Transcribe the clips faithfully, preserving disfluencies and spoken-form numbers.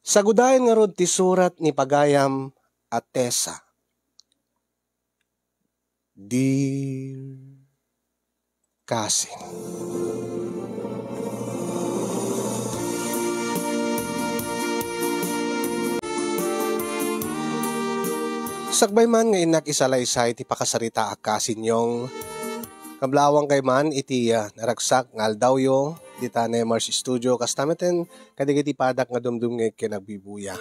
Sagudayen ngarud ti surat ni pagayam a Tessa. Dear Cousin. Sakbay man nga innak isalaysay ti pakasaritaak, Cousin Yong, kablawang kay man iti, ah, naragsak nga aldawyo dita Nemars Studio, kasta metten kadagiti padak nga dumdumngeg ken agbibuya.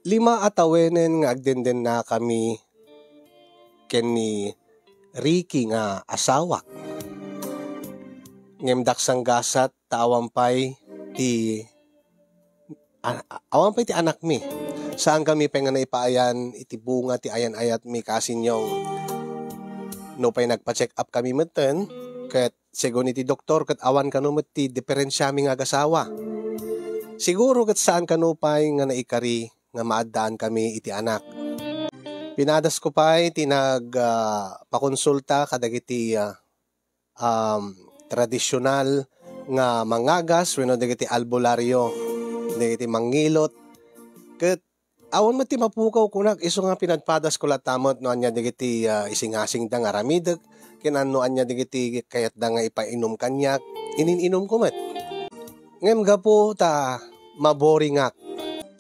Lima a tawenen nga agdendennakami ken ni Ricky nga asawak. Ngem daksang gasat ta awan pay ti, a-, awan pay ti anakmi. Saankami pay nga naipaayan iti bunga ti ayan-ayatmi, Cousin Yong. Nupay nagpa-check up kami metten, ket segun iti doktor, ket awan kano met ti diperensiami nga agasawa. Siguro ket saan kano pay nga naikari nga maaddankami iti anak. Pinadasko pay ti nag, ah, pakonsulta kadagiti, ah, um, tradisional nga mangagas wenno dagiti albularyo, dagiti mangngilot. Ket awan met ti mapukaw kunak, isu nga pinadpadasko latta met no ania dagiti, ah, isingasingda nga aramidek, ken no ania dagiti kayatda nga ipainum kaniak, inin-inumko met. Ngem gapu ta maboringak,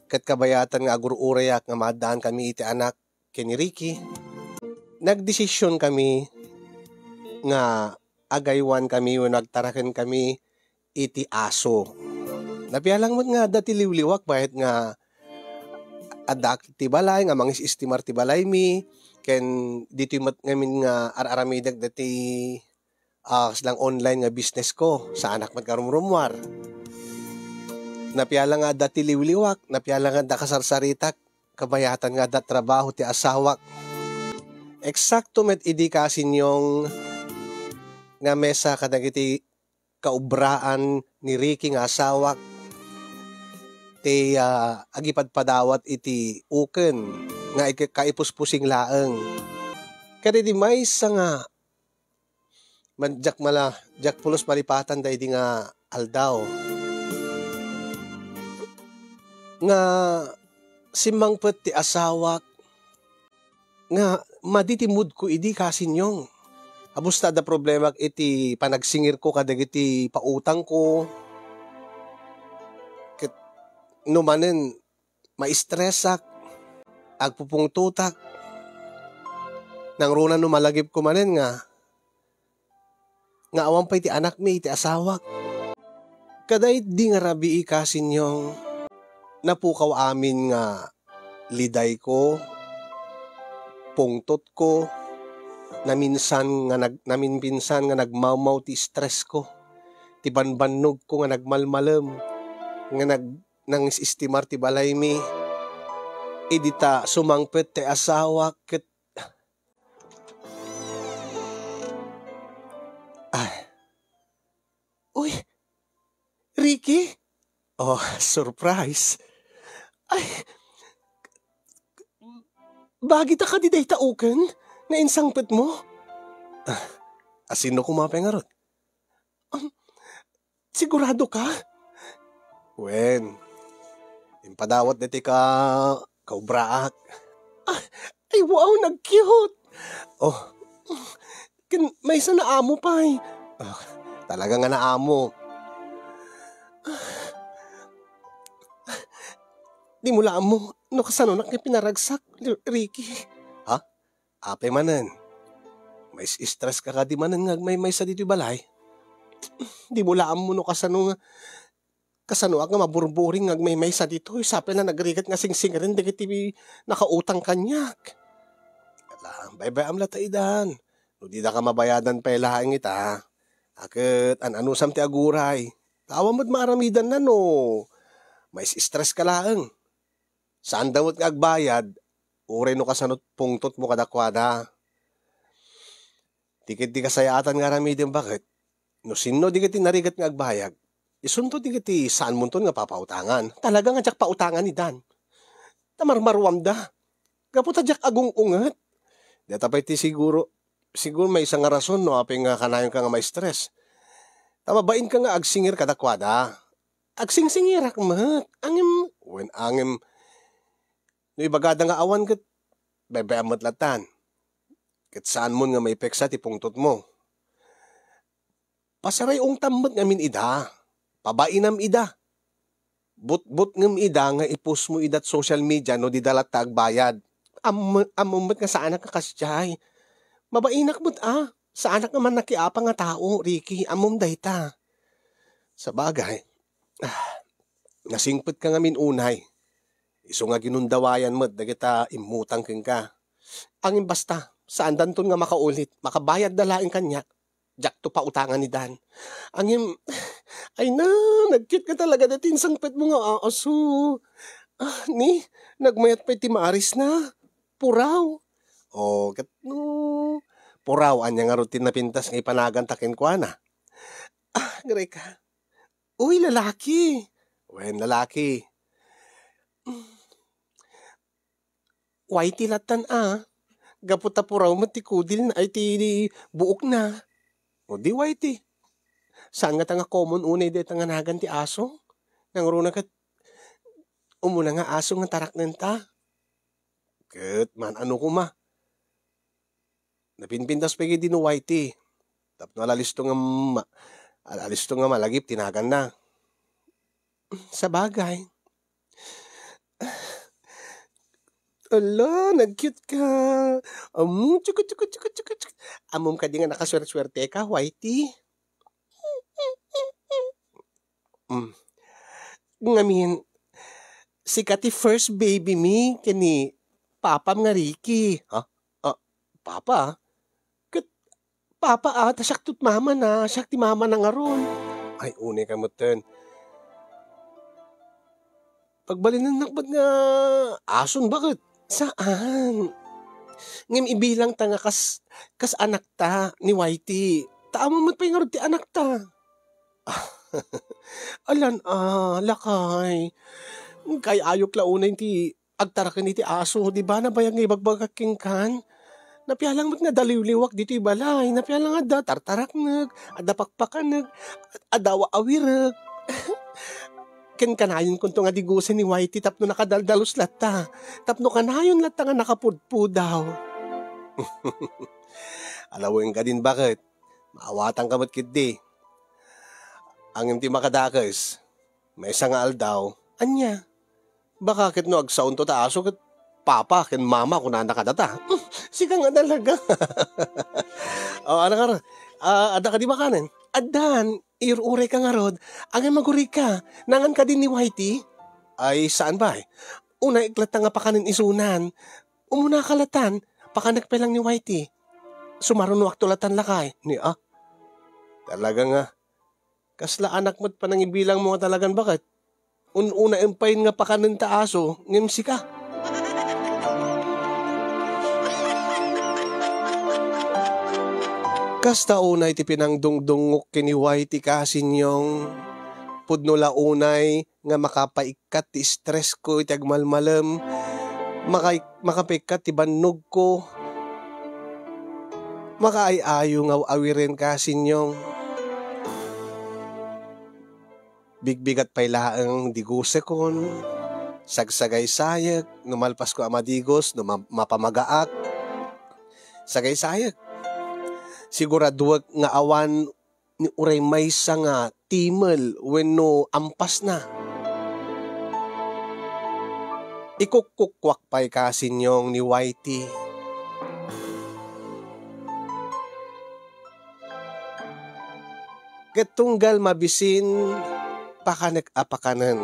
ket kabayatan nga agur-urayak nga maaddaankami iti anak ken ni Ricky, nagdesisionkami nga agaywankami wenno agtarakenkami iti aso. Napialang met nga adda ti liwliwak, bayat nga adda ti balay, nga mangis-istimar ti balaymi, ken ditoy met ngamin nga ar-aramidek dati, ah, kaslang online nga business ko. Saanak met nga rumrumuar. Napialang nga adda ti liwliwak, napialang nga adda kasarsaritak, kabayatan nga adda trabaho ti asawak. Eksakto met idi, Cousin Yong, nga mesa kadagiti kaubraan ni Ricky nga asawak ti, ah, agipadpadawat iti uken nga ika-, kaipuspusing laeng. Kadaydi maysa nga man-, diak mala-, diak pulos malipatan daydi nga aldaw nga simmangpet ti asawak nga madi ti moodko idi, Cousin Yong. Kabus ta adda problemak iti panagsingirko kadagiti pautangko. Ket no manen, maistresak, agpupungtotak. Nangruna no malagipko manen nga nga awan pay ti anakmi iti asawak. Kadaydi nga rabii, Cousin Yong, napukaw amin nga lidayko, pungtotko, naminsan nga nag-, naminpinsan nga nagmawmaw ti stressko, ti banbannogko nga nagmalmalem, nga nag-, nangis-istimar ti balaymi. Idi ta sumangpet ti asawak ket Ay. Uy, Ricky? Oh, surprise. Ay, bagita kadi dayta uken nga insangpetmo? Ah, asino koma pay ngarud? Um, Sigurado ka? Wen, impadawat daytoy ka-, kaubraak. Ah, ay, wow, nag-cute! Oh, ken maysa naammo pay. Ah, talaga nga naammo. Dimo la ammo no kasanonak nga pinaragsak, Ricky. Ha? Apay manen, mais-stress ka kadi manen nga agmaymaysa ditoy balay? Dimo la ammo no kasano nga, kasanoak nga maburburing nga agmaymaysa ditoy, sapay la nagrigat nga singsingren dagiti nakautang kaniak. Ala, baybay-am la ta idan. No dida ka mabayadan pay laeng ita, a ket an-anusam ti aguray. Ta awan met maaramidanna no mais-stress ka laeng. Saanda met nga agbayad, uray no kasano pungtotmo kadakuada. Ti ket di kasayaatan nga aramidem, baket? No sinno di ket ti narigat nga agbayag, isunto di ket ti saanmonton nga papautangan. Talaga nga diak pautangan ni Dan. Ta marmaruamda. Gapu ta diak agung-unget. Deta pay ti siguro, siguro maysa nga rason no apay nga kanayonka nga ma-stress. Ta mabainka nga agsingir kadakuada. agsingsingirak met. Angem, wen angem, no ibagada nga awan ket, baybay-am met latan. Ket saanmon nga maipeksa ti pungtotmo. Pasaray-ongtam met ngamin ida. Pabainam ida. Butbutngem ida nga i-post mo ida 't social media no dida latta agbayad. Am-, ammom met nga saanak nga kasdiay. Mabainak met a. Saanak nga mannakiapa nga tao, Ricky. Ammom dayta. Sabagay, ah, nasingpet ka ngamin unay. Isu nga ginundawayan met dagita immutang kenka. Angin basta, saandanton nga makaulit. Makabayad da laeng kaniak. Diakto pautangan ni Dan. Angem, ay na, nagkit ka talaga dati insangpet mo nga aaso. Ah, ni, nagmayat pay ti maaris na. Puraw. O, ket no, puraw, ania ngarud ti napintas nga ipanaganta kenkuana? Ah, Greka. Uy, lalaki. Wen, lalaki. Whitey latan a. Gapu ta puraw met ti kudilna, ay ti buokna. O di Whitey. Saan ngata nga common unay dayta nga nagan ti aso? Nangruna ket umuna nga aso nga taraknenta. Ket man-ano koma. Napinpintas pay ketdi ni Whitey. Tapno ala listo nga ma-, ala listo nga malagip ti naganna. Sabagay. Ala, nag-cute ka. Amu, tsuku, tsuku, tsuku, tsuku, tsuku. Ammom kadi nga nakasuersuerte ka, Whitey? Mm. Ngamin, sika ti first baby mi ken ni papam nga Ricky. Ha? Ah, papa? Ket papa a, ta siak ti mama na, siak ti mama na ngarud. Ay, unay ka metten. Pagbalinennak met nga ason, baket? Saan? Ngem ibilangta nga kas, kas anakta ni Whitey. Ta ammom met pay ngarud ti anakta. Alan a, lakay. Kay-ayok la unay ti agtaraken iti aso, di ba, nabayag nga ibagbagak kenkan? Napialang met nga daliwliwak ditoy balay, napialang adda tartaraknek, adda pakpakanek, adda awirek. Ken kanayonkonto nga digusen ni Whitey tapno nakadaldalos latta, tapno kanayon latta nga nakapudpudaw. Alawen ka din, baket? Maawatan ka met ketdi. Angem ti makadakes. Maysa nga aldaw, ania? Baka ket no agsaonto ta aso ket papa ken mama kunana kadata. Sika nga talaga. O, ano ka ra? Ah, adda kadi makanen? Addan, ir-uray ka ngarud. Angay magurika. Nangan kadi ni Whitey? Ay, saan bay? Unay, iklata nga pakanen isunan. Umuna ka latan. Pakanek pay lang ni Whitey. Sumarunoakto latan lakay. Ni, ah? Talaga nga. Kasla anak met panangibilang mo nga talagan baket. Un-unaem pay nga pakanen ta aso, ngem sika. Kasta unay ti pinangdungdungngok ken ni Whitey, kasinyong. Pudno la unay nga makapaikkat ti stress ko iti agmalmalem, makai-, makapaikkat ti bannogko, makaay-ayo nga aw-awiren, kasinyong. Bigbigat pay laeng digusekon, sagsagaysayek, no malpasko a madigos, no ma-, mapamagaak, sagaysayek. Siguraduek nga awan ni uray maysa nga timel wenno ampasna. Ikukkukkuak pay, kasinyong, ni Whitey. Ket tunggal mabisin, pakanek a pakanen.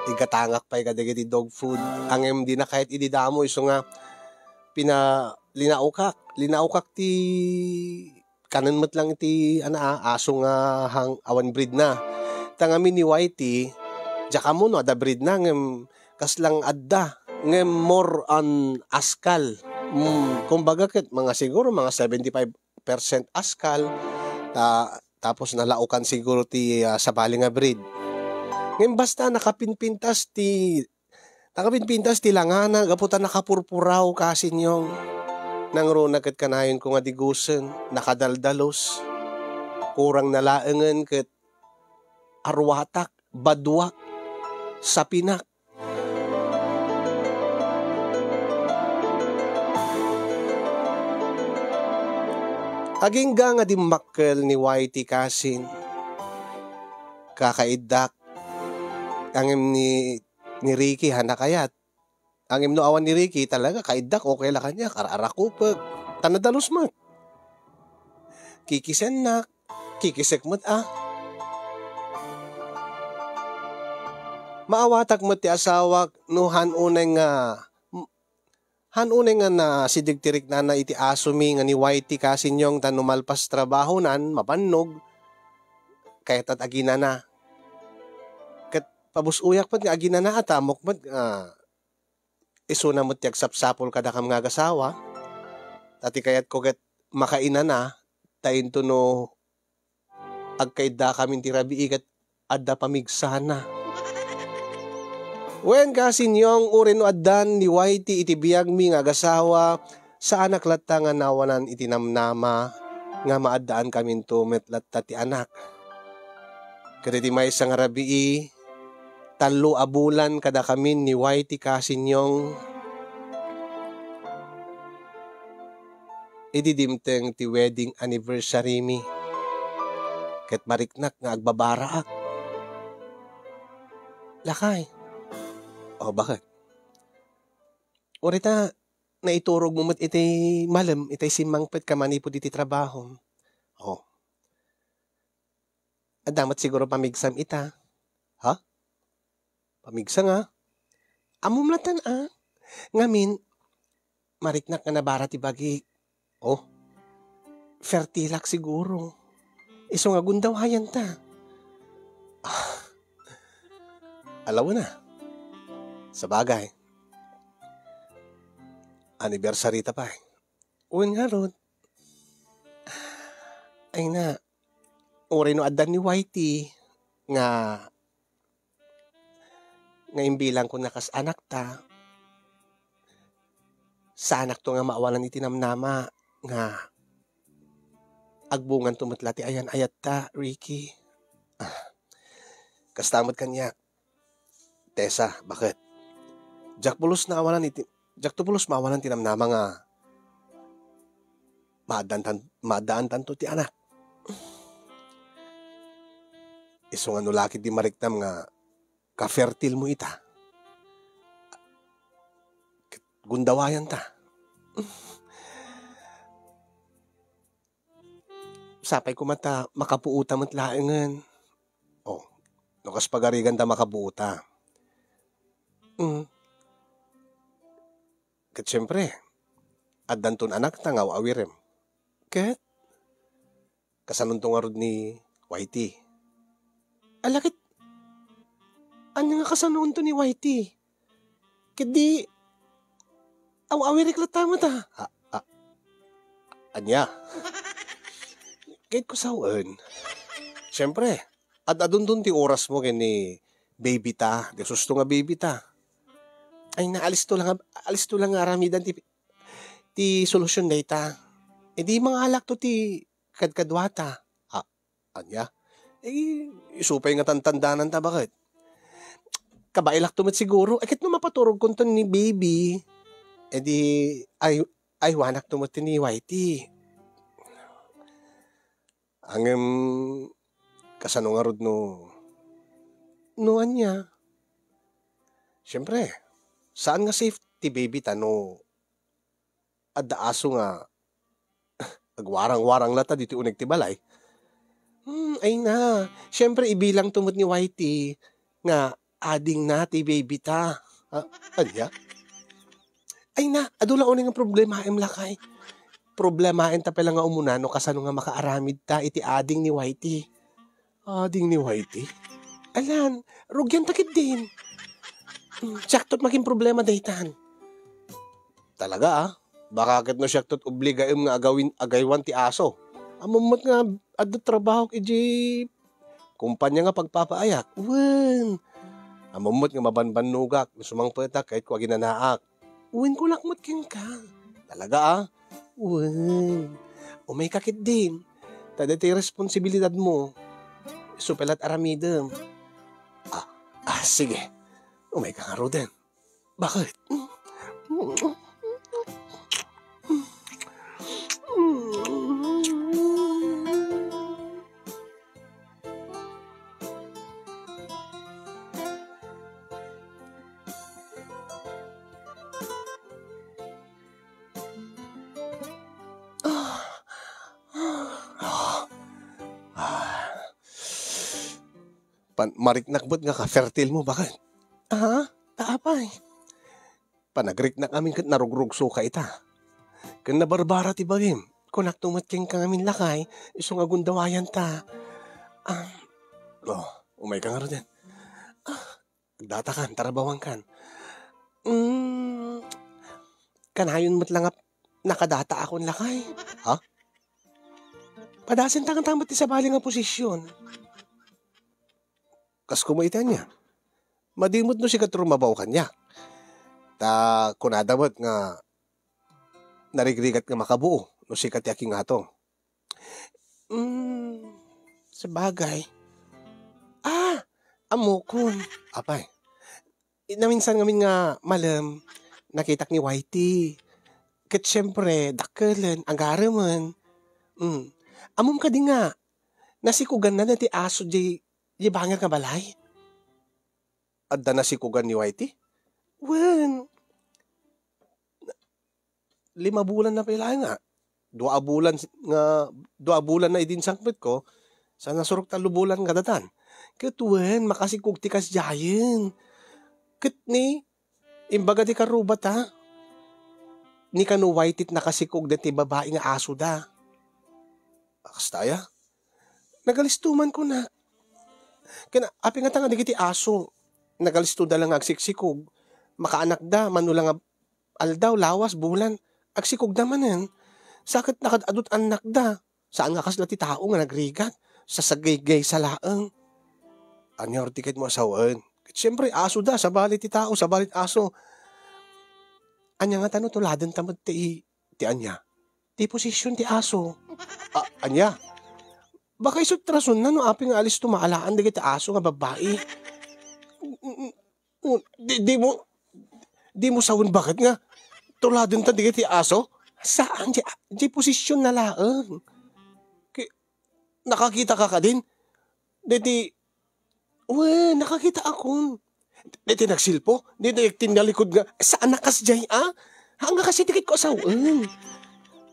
Igatangak pay kadagiti dog food. Angem dina kayat idi damo isu nga pina-, linaokak. Linaokak ti kanen met lang iti, ano, ah, aso nga hang-, awan breed na. Ta ngamin ni Whitey, diak ammo no adda breed na, ngem kaslang adda, ngem more on askal. Mm, kumbaga ket mga siguro mga seventy-five percent askal, ta-, tapos nalaokan siguro ti, ah, sabali nga breed. Ngem basta nakapinpintas ti Nakapinpintas ti langana gapu ta nakapurpuraw, kasinyong. Nangruna ket kanayonko nga digusen, nakadaldalos. Kurang na laengen ket arwatak, baduak, sapinak. Agingga nga dimmakkel ni Whitey kasin, kakaiddak, ngem ni, ni Ricky a nakayat. Ngem no awan ni Ricky, talaga, kaiddak, okay la kaniak, ar-arakupek. Ta nadalus met. Kikisennak, kikisek met a. Maawatak met ti asawak no han unay nga, han unay nga nasideg ti riknana iti asomi nga ni Whitey kasin Yong ta no malpas trabahonan, mabannog, kayatna aginana. Ket pabus-oyak met nga aginana a ta ammok met nga isuna met ti agsapsapul kadakam nga agasawa, ta ti kayatko ket makainana, ta intono agkaiddakamin ti rabii ket adda pamigsana. Wen, kasin Yong, uray no addan ni Whitey iti biagmi nga agasawa, saanak latta nga nawanan iti namnama nga maaddaankaminto met latta ti anak. Ket iti maysa nga rabii, tallo a bulan kadakamin ni Whitey kasin Yong. Idi dimteng ti wedding anniversary mi, ket mariknak nga agbabaraak. Lakay. O, baket? Uray ta naiturogmo met iti malem, itay simmangpetka manipud iti trabahom. O. Adda met siguro pamigsam ita. Ha? Pamigsa nga? Ammom latta a. Ngamin, mariknak nga nabara ti bagik. O, fertilak siguro. Isu nga gundawayanta. Ah, alawen a. Sabagay. Anniversary ta pay. Wen ngarud. Ay na, uray no addan ni Whitey nga, nga imbilangko na kas anakta, saanakto nga maawanan iti namnama nga agbunganto met la ti ayan-ayatta, Ricky. Ah, kasta met kaniak. Tessa, baket? Diak pulos maawanan iti, diakto pulos maawanan ti namnama nga maaddaantan-, maaddaantanto ti anak. Isu nga no lakit di mariknam nga ka-fertile mo ita, gundawayanta. Sapay koma ta makapuota met laengen. O, no kas pagariganta makapuota. Mm. Ket siempre, addanton anakta nga aw-awirem. Ket, kasanonto ngarud ni Whitey? Ala ket, ania nga kasanonto ni Whitey? Ket di, aw-awirek latta met a. A, a, ania? Ket kusawen. Siempre, ad-adunton ti orasmo ken ni baby ta, ti susto nga baby ta. Ay, na, alisto lang, alisto lang nga aramidan ti, ti solusyon dayta. E di mangalakto ti kadkaduata. A, ania? E, isu pay nga tantandananta, baket? Kabaelakto met siguro. E, ket no mapaturogkonto ni baby, e di, ay, aywanakto met ni Whitey. Ngem, kasano ngarud no, no ania? Siempre, saan nga safe ti baby ta no adda aso nga agwarang-warang latta ditoy uneg ti balay? Hmm, ay na. Siempre, ibilangto met ni Whitey nga adingna ti baby ta. A, ania? Ay na, adu la unay nga problemaem, lakay. Problemaenta pay la nga umuna no kasano nga makaaramid ta iti ading ni Whitey. Ading ni Whitey? Alan, rugianta ketdin. Hmm, siakto ti makin problema daytan. Talaga, a? Baka ket no siakto ti obligaem nga agawin, agaywan ti aso. Ammom met nga adda trabahok idiay kumpania nga pagpapaayak. Wen. Ammom met nga mabanbannogak no sumangpetak ket aginanaak. Wen, kulak met kenka. Talaga, a? Wen. Umayka ketdin. Ta daytoy responsibilidadmo. Isu pay la ti aramidem. Ah, ah, sige. Umayka ngaruden. Bakit? Ah. Ah. Ah. Pan-, mariknak met nga ka-fertile mo, bakit? Ah, ta apay? Panagriknak amin ket narugrugsoka ita. Ken nabarbara ti bagim. Kunakto met kenka ngamin, lakay, isu nga gundawayanta. Ah, oh, umayka ngaruden. Ah, datakan, tarabawankan. Mm, kanayon met la nga nakadataakon, lakay. Ha? Padasen ta kanta met ti sabali nga posisyon. Kas kuma iti ania? Madi met no sika ti rumabaw kaniak. Ta kunada met nga narigrigat nga makabuo no sika ti akingato. Mm, sabagay. Ah, ammokon. Apay, naminsan ngamin nga malem, nakitak ni Y T. Ket siempre, dakkelen, agaremen. Mm. Ammom kadi nga, nasikoganna daytoy aso diay, diay bangir nga balay? Adda nasikogan ni Y T? Wen, lima bulan na pay laeng nga. Dua a bulan s-, nga, dua a bulan na idin sangpetko, sa nasurok tallo bulan nga datan. Ket wen, makasikog ti kasdiayen. Ket ni, imbaga ti karrubat, ha? Ni kano Y T ti nakasikog daytoy babai nga asoda. Kasta aya? Nagalisto man kuna. Ken apay ngata nga dagiti aso, nagalistoda la nga agsiksikog, makaanakda, mano la nga aldaw, lawas, bulan, agsikogda manen. Sa ket nakaad-adut annakda. Saan nga kasla ti tao nga nagrigat, sa sagaygayysa laeng. Ania ti kayatmo a sawen? Ket siempre, asoda, sabali ti tao, sabali ti aso. Ania ngata no tuladenta met ti, ti ania? Ti posisyon ti aso. A-, ania? Baka isu ti rasonna no apay nga alisto maalaan dagiti aso nga babbai. Mm, mm, mm, di, di mo, di mo sawen baket nga tuladenta dagiti aso? Saan, di, di posisyon na laeng. Ki-, nakakita ka kadin? Deti, we, nakakita akon. Deti nagsilpo? Deti tinnalikod nga, saan a kasdiay, a? Haan nga kasi ti kayatko a sawen.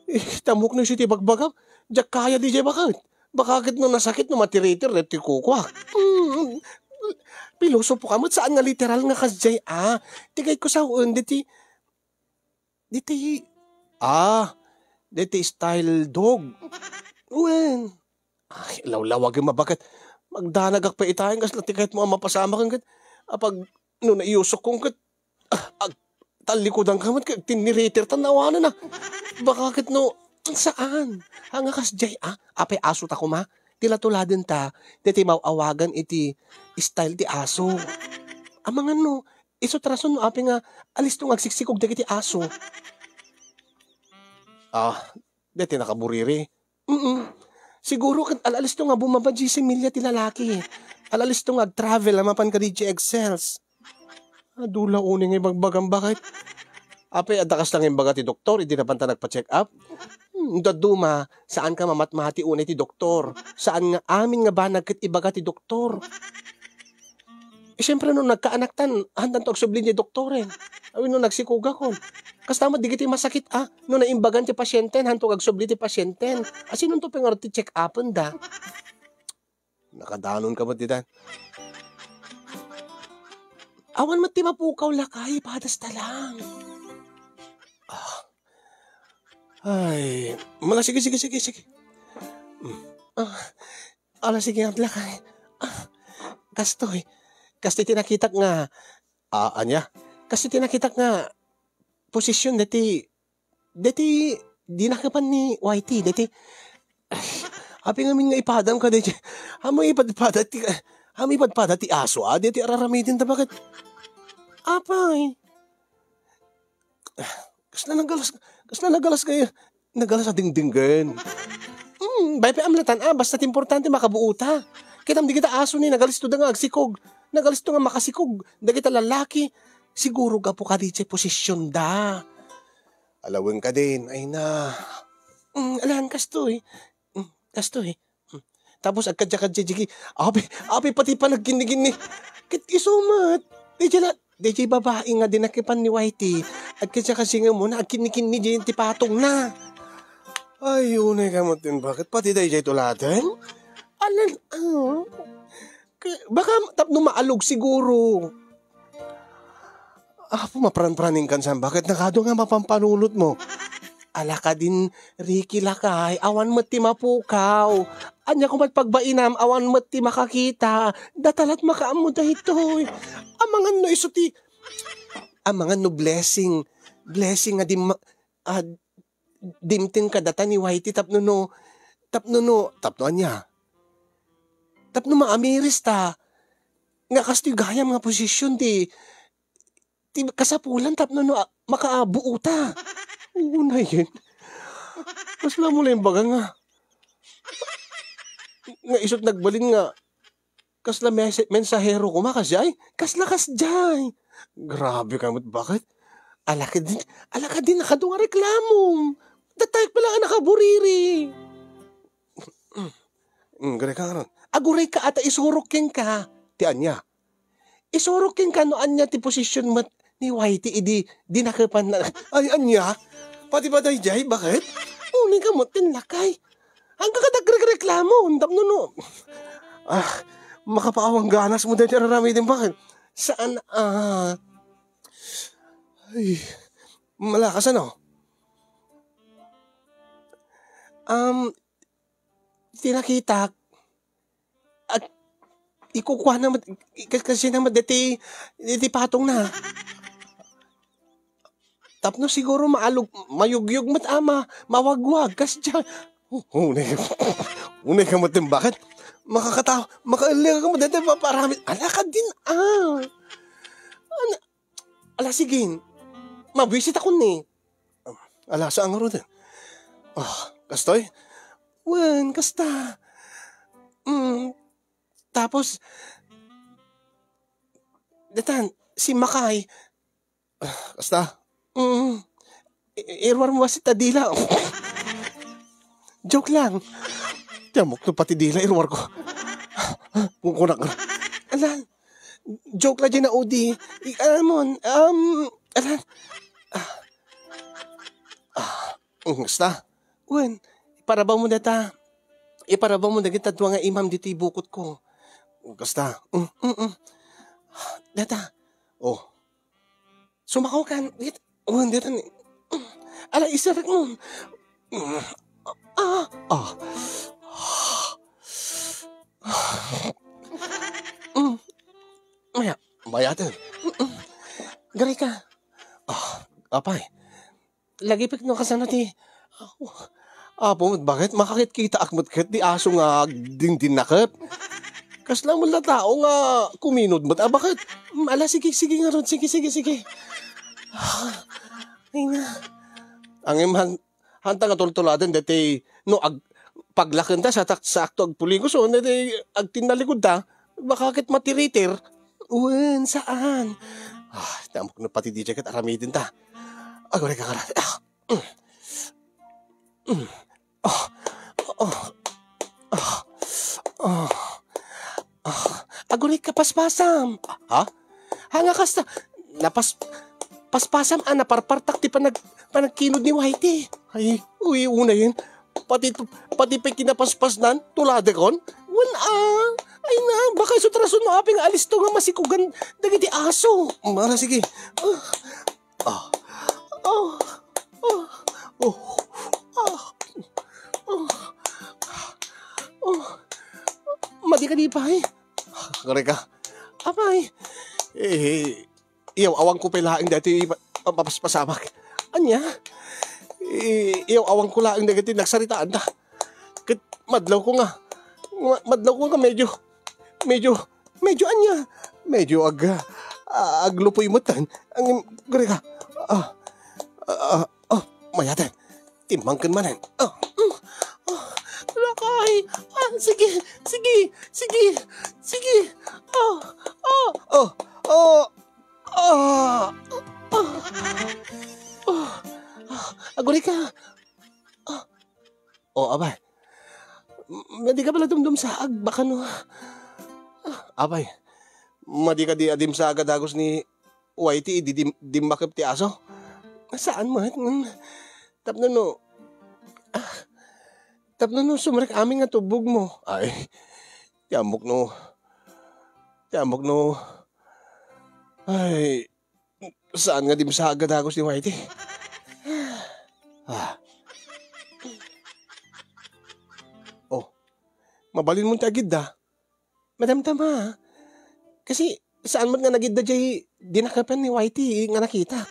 Eh, tamok no isu ti bagbagam. Diak kaya diay baket. Baka ket no nasakit no matiritir, ti kukuak. Mm. Pilosopo ka met, saan nga literal nga kasdiay, a? Ti kayatko sawen, deti, deti, ah, deti style dog. Wen. Ay, lawlawagem a baket. Magdanagak pay itaen kasla ti kayatmo a mapasamaken ket apag no naiyusok kong ket, ah, ag-, tallikudan ka met ket tinniritir ta nawanan a. Baka ket no, saan? Haan nga kasdiay, a? Apay aso ta koma? Ti latuladenta, deti maw-awagan iti style ti aso. Amangan no, isu ti rason no apay nga alisto nga agsiksikog dagiti aso. Ah, deti nakaburiri. Mm. Siguro ket al-alisto nga bumaba diay similya ti lalaki. Al-alisto nga ag-travel a mapan kadi diay egg cells. Adu la unay nga ibagbagam, baket. Apay, adda kasta nga imbaga ti doktor idi napanta nagpa-check up? Hmm, dadduma, saan ka mamatmati unay ti doktor. Saan nga amin nga banag ket ibaga ti doktor. Eh, siyempre, no nagkaanaktan, handanto agsubli ti doktoren. Awi no nagsikogakon. Kasta met dagiti masakit, a, no naimbagan ti pasienten, hanto agsubli ti pasienten. A, sinonto pay ngarud ti check-upenda? Nakadanonka met ditan. Awan met ti mapukaw, lakay, padasta lang. Ah. Ay, mala, sige, sige, sige, sige. Mm. Ah, ala, sige, lakay. Ah, kastoy. Kastoy ti nakitak nga, ah, ania? Kastoy ti nakitak nga posisyon deti, deti dinakepan ni Y T, deti, ay, apay ngamin nga ipadam ka, deti, amo ipadpada ti, amo ipadpada ti aso, a, deti araramidenta, baket? Apay. Kasla nagalas, kasla nagalas kay, nagalas a dingdinggen. Hmm, bay pay amlatan, a, basta ti importante makabuota. Kitam dagiti aso ni, nagalistoda nga agsikog. Nagalisto nga makasikog dagita lalaki. Siguro gapu kadi ti posisyonda. Ala wen kadin, ay na. Mm, alan, kastoy. Mm, kastoy. Mm. Tapos agkadya-kadya, jigi. Abi, abi, pati panagkinni-kinni. Ket isu met. Di jala, di jay babai nga dinakepan ni Whitey. Agkadya-kadya nga muna, agkinni-kinni jay ti patongna. Ay, unay ka met din, bakit? Pati dayjay tuladen? Alan, ah. Ka-, baka tapno maalog siguro. Apo, mapranpraning kan san, bakit nakado nga mapampanunot mo? Ala kadin, Ricky, lakay, awan met ti mapukaw. Ania koma ti pagbainam, awan met ti makakita. Datalat makaammo daytoy. Amangan no isu ti, amangan no blessing. Blessing nga di ma-, ah, dimteng kadata ni Whitey tapno no, tapno no, tapno ania? Tapno maamiris ta, nga kastoy gayam nga posisyon ti, ti kasapulan tapno no, ah, makaabuo ta. Unayen. Kasla mo lang baga nga, nga isut nagbalin nga, kasla mese-, mensahero koma, kasjay? Kasla kasjay. Grabe ka met, bakit? Ala kadin, ala kadin, nakado nga reklamom. Datay pala nga nakaburiri. Mm, gure ka ngaron. Aguray ka ata isurok kenka. Ti ania? Isurok kenka no ania ti posisyon met ni Whitey idi dinakepan na. Ay, ania? Pati ba dayjay? Bakit? Uni ka met ken lakay. Hangka ka dagregreklamo, tapno no. Ah, makapaawang ganas mo daytoy aramiden, bakit? Saan, ah. Ay, malakas, ano? Um, ti nakitak, ag-, ikukuana met, kas-, kasina met deti, deti patongna. Tapno siguro maalog, mayugyog met ama, mawagwag, kasdiay. U-, unay ka, unay ka met, bakit? Makakatawa, makaelli ka met, deti paparamid. Ala kadin, ah. Ala, sige. Mabuisit ako ni. Ala, saan nga ruten? Ah, kastoy? Wen, kasta. Mm, tapos, datan, si Makay. Ah, kasta. Mm, i-, iruar mo kasi ta dila. Joke lang. Ti ammok no pati dila, iruar ko. Kung kunak. Ala, joke la dyan na, Udi. I-, alam mo, um, ala. Ah, ah, mm, basta. Wen, iparabaw mo data. Iparabaw mo dagita dua nga imam ditoy bukot ko. Basta. Mm, mm, mm. Data. Oh. Sumakaw kan. Dit-, oh, dita ni. Ala, isarek mo. Ah, ah. Mm. Maya, bayaten. Gari ka. Ah, apay. Lagipek no kasano ti, Apo, bakit makakitkitaak met ket di aso nga agdindinnaket? Kasla met la tao nga kuminod met a, bakit? Mm, ala, sige, sige ngarud, sige, sige, sige. Ay na. Ang imhan, hanta nga tultuladen deti no ag-, paglakenta sa tak-, sakto agpulingoson, deti agtinnalikod ta, baka ket matiritir. Wen, saan? Ah, damok no pati di ket aramiden ta. Aguray ka, karat. Ah. Mm. Mm. Ah. Ah. Ah. Ah. Ah. Aguray ka, paspasam. Ha? Hanga kasta. Napas-, paspasam a naparpartak ti panag-, panagkinod ni Whitey. Ay, uy, unayen. Pati, pati pay kinapaspasnan, tuladekon. Wen, ah. Ay na, baka isu ti rason no apay nga alisto nga masikogan dagiti aso. Mara, sige. Ah. Ah. Ah. Ah. Oh. Ah. Oh. Oh. Madi kadi pay? Aguray ka. Apay. Eh, iyaw-awan ko pay laeng dati pa-, papaspasamak. Ania? Eh, iyaw-awan ko laeng dagiti nagsaritaan ta. Ket madlaw ko nga, ma-, madlaw ko nga medyo, medyo, medyo ania? Medyo ag-, ah, aglupoy met. Ang, aguray ka. Ah, ah, ah, mayat. Timmangken manen. Ah, mm, ah, lakay. Ah, sige, sige, sige, sige. Ah, ah. Ah! Ah! Ah! Agurayka! Ah! Oh, abay. M-, di ka pala dumdumsaag, baka no. Ah, abay. Madi ka di adimsaag a dagus ni Whitey, di dim-, dimmakep ti aso? Saan met? Mm. Tapno no, ah, tapno no sumrek amin nga tubbogmo. Ay, ti ammok no. Ti ammok no. Ay, saan nga dimsaag a dagus ni Whitey? Ah. Oh, mabalinmo ti agidda. Madamdama. Kasi, saan met nga nagidda jay dinakepen ni Whitey nga nakita?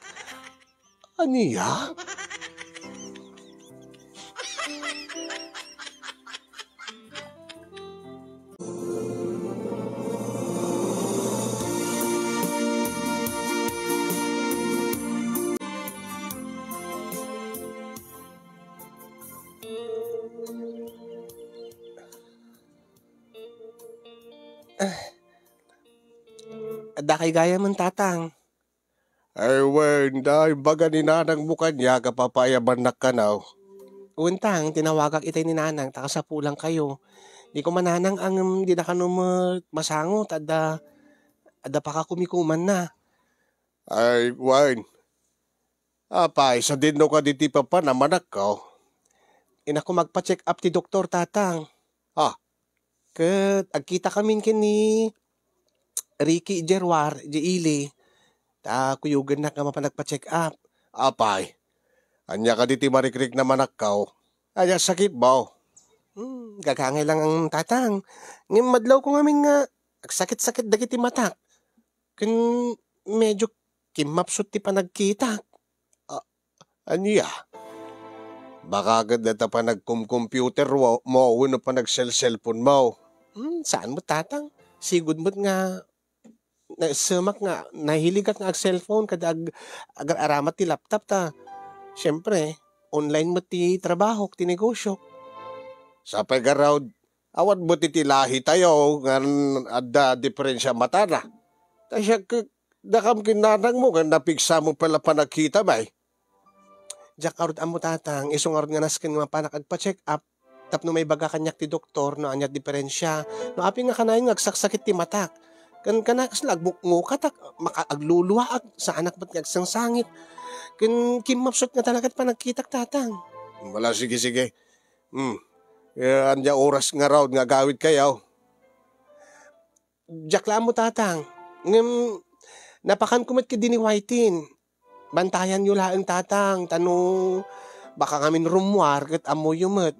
Ania? Ah. Adda kay gayamen, Tatang. Ay, wen, da, imbaga ni nanangmo kaniak a papaayabannak kano. Wen, Tang, tinawagak itay ni Nanang ta kasapulankayo. Di ko mananang ngem dina kano met masango ta adda, adda pakakumikumanna. Ay, wen. Apay, sadinno kadi ti papan a manakko? Innak ko magpa-check up ti doktor, Tatang. Ah, ket agkitakamin ken ni Ricky Gerwar, di ili. Ta kuyogennak nga mapan agpa-check up. Apay, ania kadi ti marikriknam a manakko? Ania sakitmo? Hmm, gagangay lang ang Tatang. Ngem madlawko ngamin nga agsakit-sakit dagiti matak. Ken medyo kimmapsut ti panagkitak. Ah, ania? Baka ket dayta panagkomkomputer wo-, mo wenno panagselselponmo. Hmm, saan met, Tatang? Sigud met nga naissemak nga nahiligak nga ag-cellphone kada ag-, agar-aramat ti laptop ta, siempre, online met ti trabahok, ti negosiok. Sapay garud, awan met iti lahitayo nga adda diferensia matana. Ta siak, dakam ken nanangmo nga napigsa met pay la panagkitam, ay. Diak ngarud ammo, Tatang, isu ngarud nga nasken nga mapanak agpa-check up tapno maibaga kaniak ti doktor no ania ti diferensia. No apay nga kanayon nga agsaksakit ti matak. Ken kana kasla agmukmukatak, maka-, agluluaak, saanak met nga agsangsangit. Ken kimmapsut nga talaga ti panagkitak, Tatang. Wala, sige, sige. Hmm. Eh, ania oras ngarud nga agawidkayo? Diak la ammo, Tatang. Ngem, napakanko met ketdi ni Whitey. Bantayanyo laeng, Tatang, ta no baka ngamin rummuar ket ammoyo met.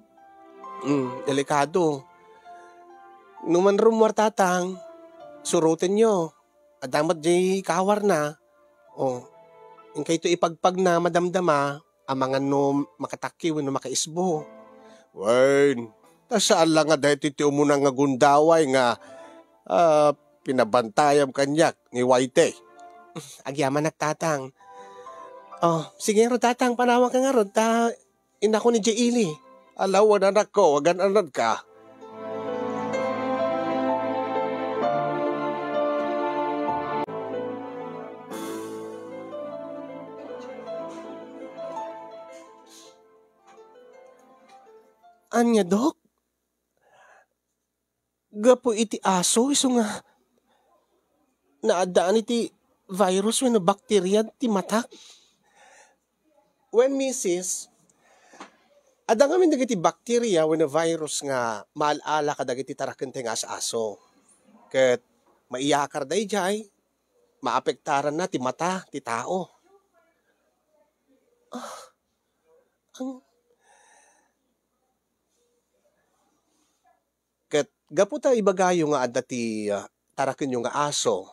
Mm, delikado. No manrummuar, Tatang, surotenyo. Adda met diay kawarna. O, inkayto ipagpagna, madamdama. Amangan no makatakki wenno makaisbo. Wen, ta saan la nga daytoy ti umuna nga gundaway nga, ah, pinabantayam kaniak ni Whitey. Agyamanak, Tatang. Oh, sige ngarud, Tatang, panawanka ngarud, ta innako ni Jay Eli. Ala wen, anakko, agan-anadka. Ania, Dok? Gapu iti aso, isu nga naaddaan iti virus wenno bakteria ti matak? Wen, misis, adda ngamin dagiti bakteria wenno virus nga maal-ala kadagiti tarakenta nga as-aso. Ket maiyakar daydiay, maapektaranna ti mata ti tao. Ah, ang Ket gapu ta ibagayo nga adda ti, ah, tarakenyo nga aso,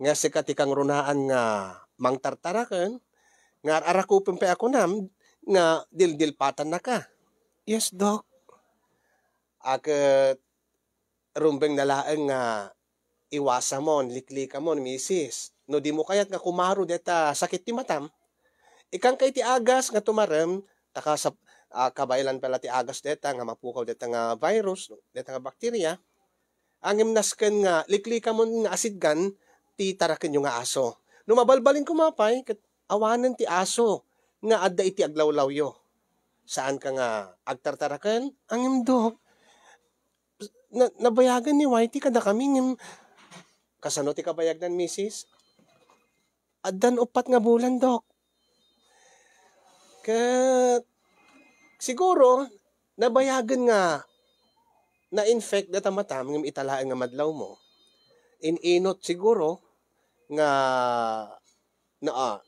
nga sika ti kangrunaan nga mangtartaraken, nga ar-arakupen pay a kunam nga dildilpatannaka. Yes, Doc. A ket rumbeng na laeng nga iwasamon, liklikamon, misis. No dimo kayat nga kumaro deta sakit ti matam, ikkanka iti agas nga tumarem, ta kasap-, ah, kabaelan pay la ti agas deta nga mapukaw deta nga virus, deta nga bakteria. Ngem nasken nga liklikamon nga asidgan ti tarakenyo nga aso. No mabalbalin koma pay, ket awanen ti aso nga adda iti aglawlawyo. Saanka nga agtartaraken? Ngem, Dok, na-, nabayagen ni Whitey kadakami, ngem kasano ti kabayagnan, misis? Addan uppat nga bulan, Dok. Ket siguro, nabayagen nga na-infect data matam ngem ita laeng nga madlawmo. In-inot siguro nga na, ah,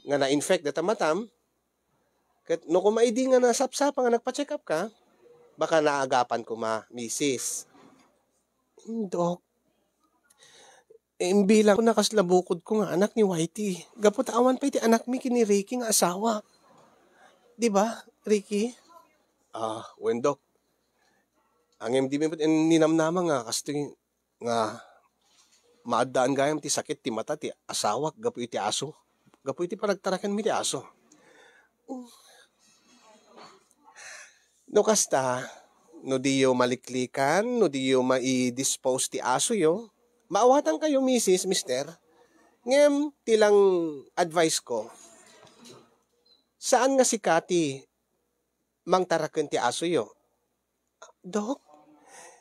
nga na-infect data matam, ket no koma idi nga nasapsapa nga nagpa-check up ka, baka naagapan koma, misis. Hmm, Dok, imbilang ko na kasla bukod ko nga anak ni Whitey. Gapu ta awan pay ti anakmi ken ni Ricky nga asawa. Di ba, Ricky? Ah, wen, Dok. Ngem dimi met ninamnama nga kastoy nga maaddaan gayam ti sakit ti mata ti asawak gapu iti aso. Gapu iti panagtarakenmi ti aso. No kasta, no diyo maliklikan, no diyo mai-dispose ti asoyo, maawatankayo, misis, mister. Ngem ti lang advice ko, saan nga sika ti mangtaraken ti asoyo. Dok,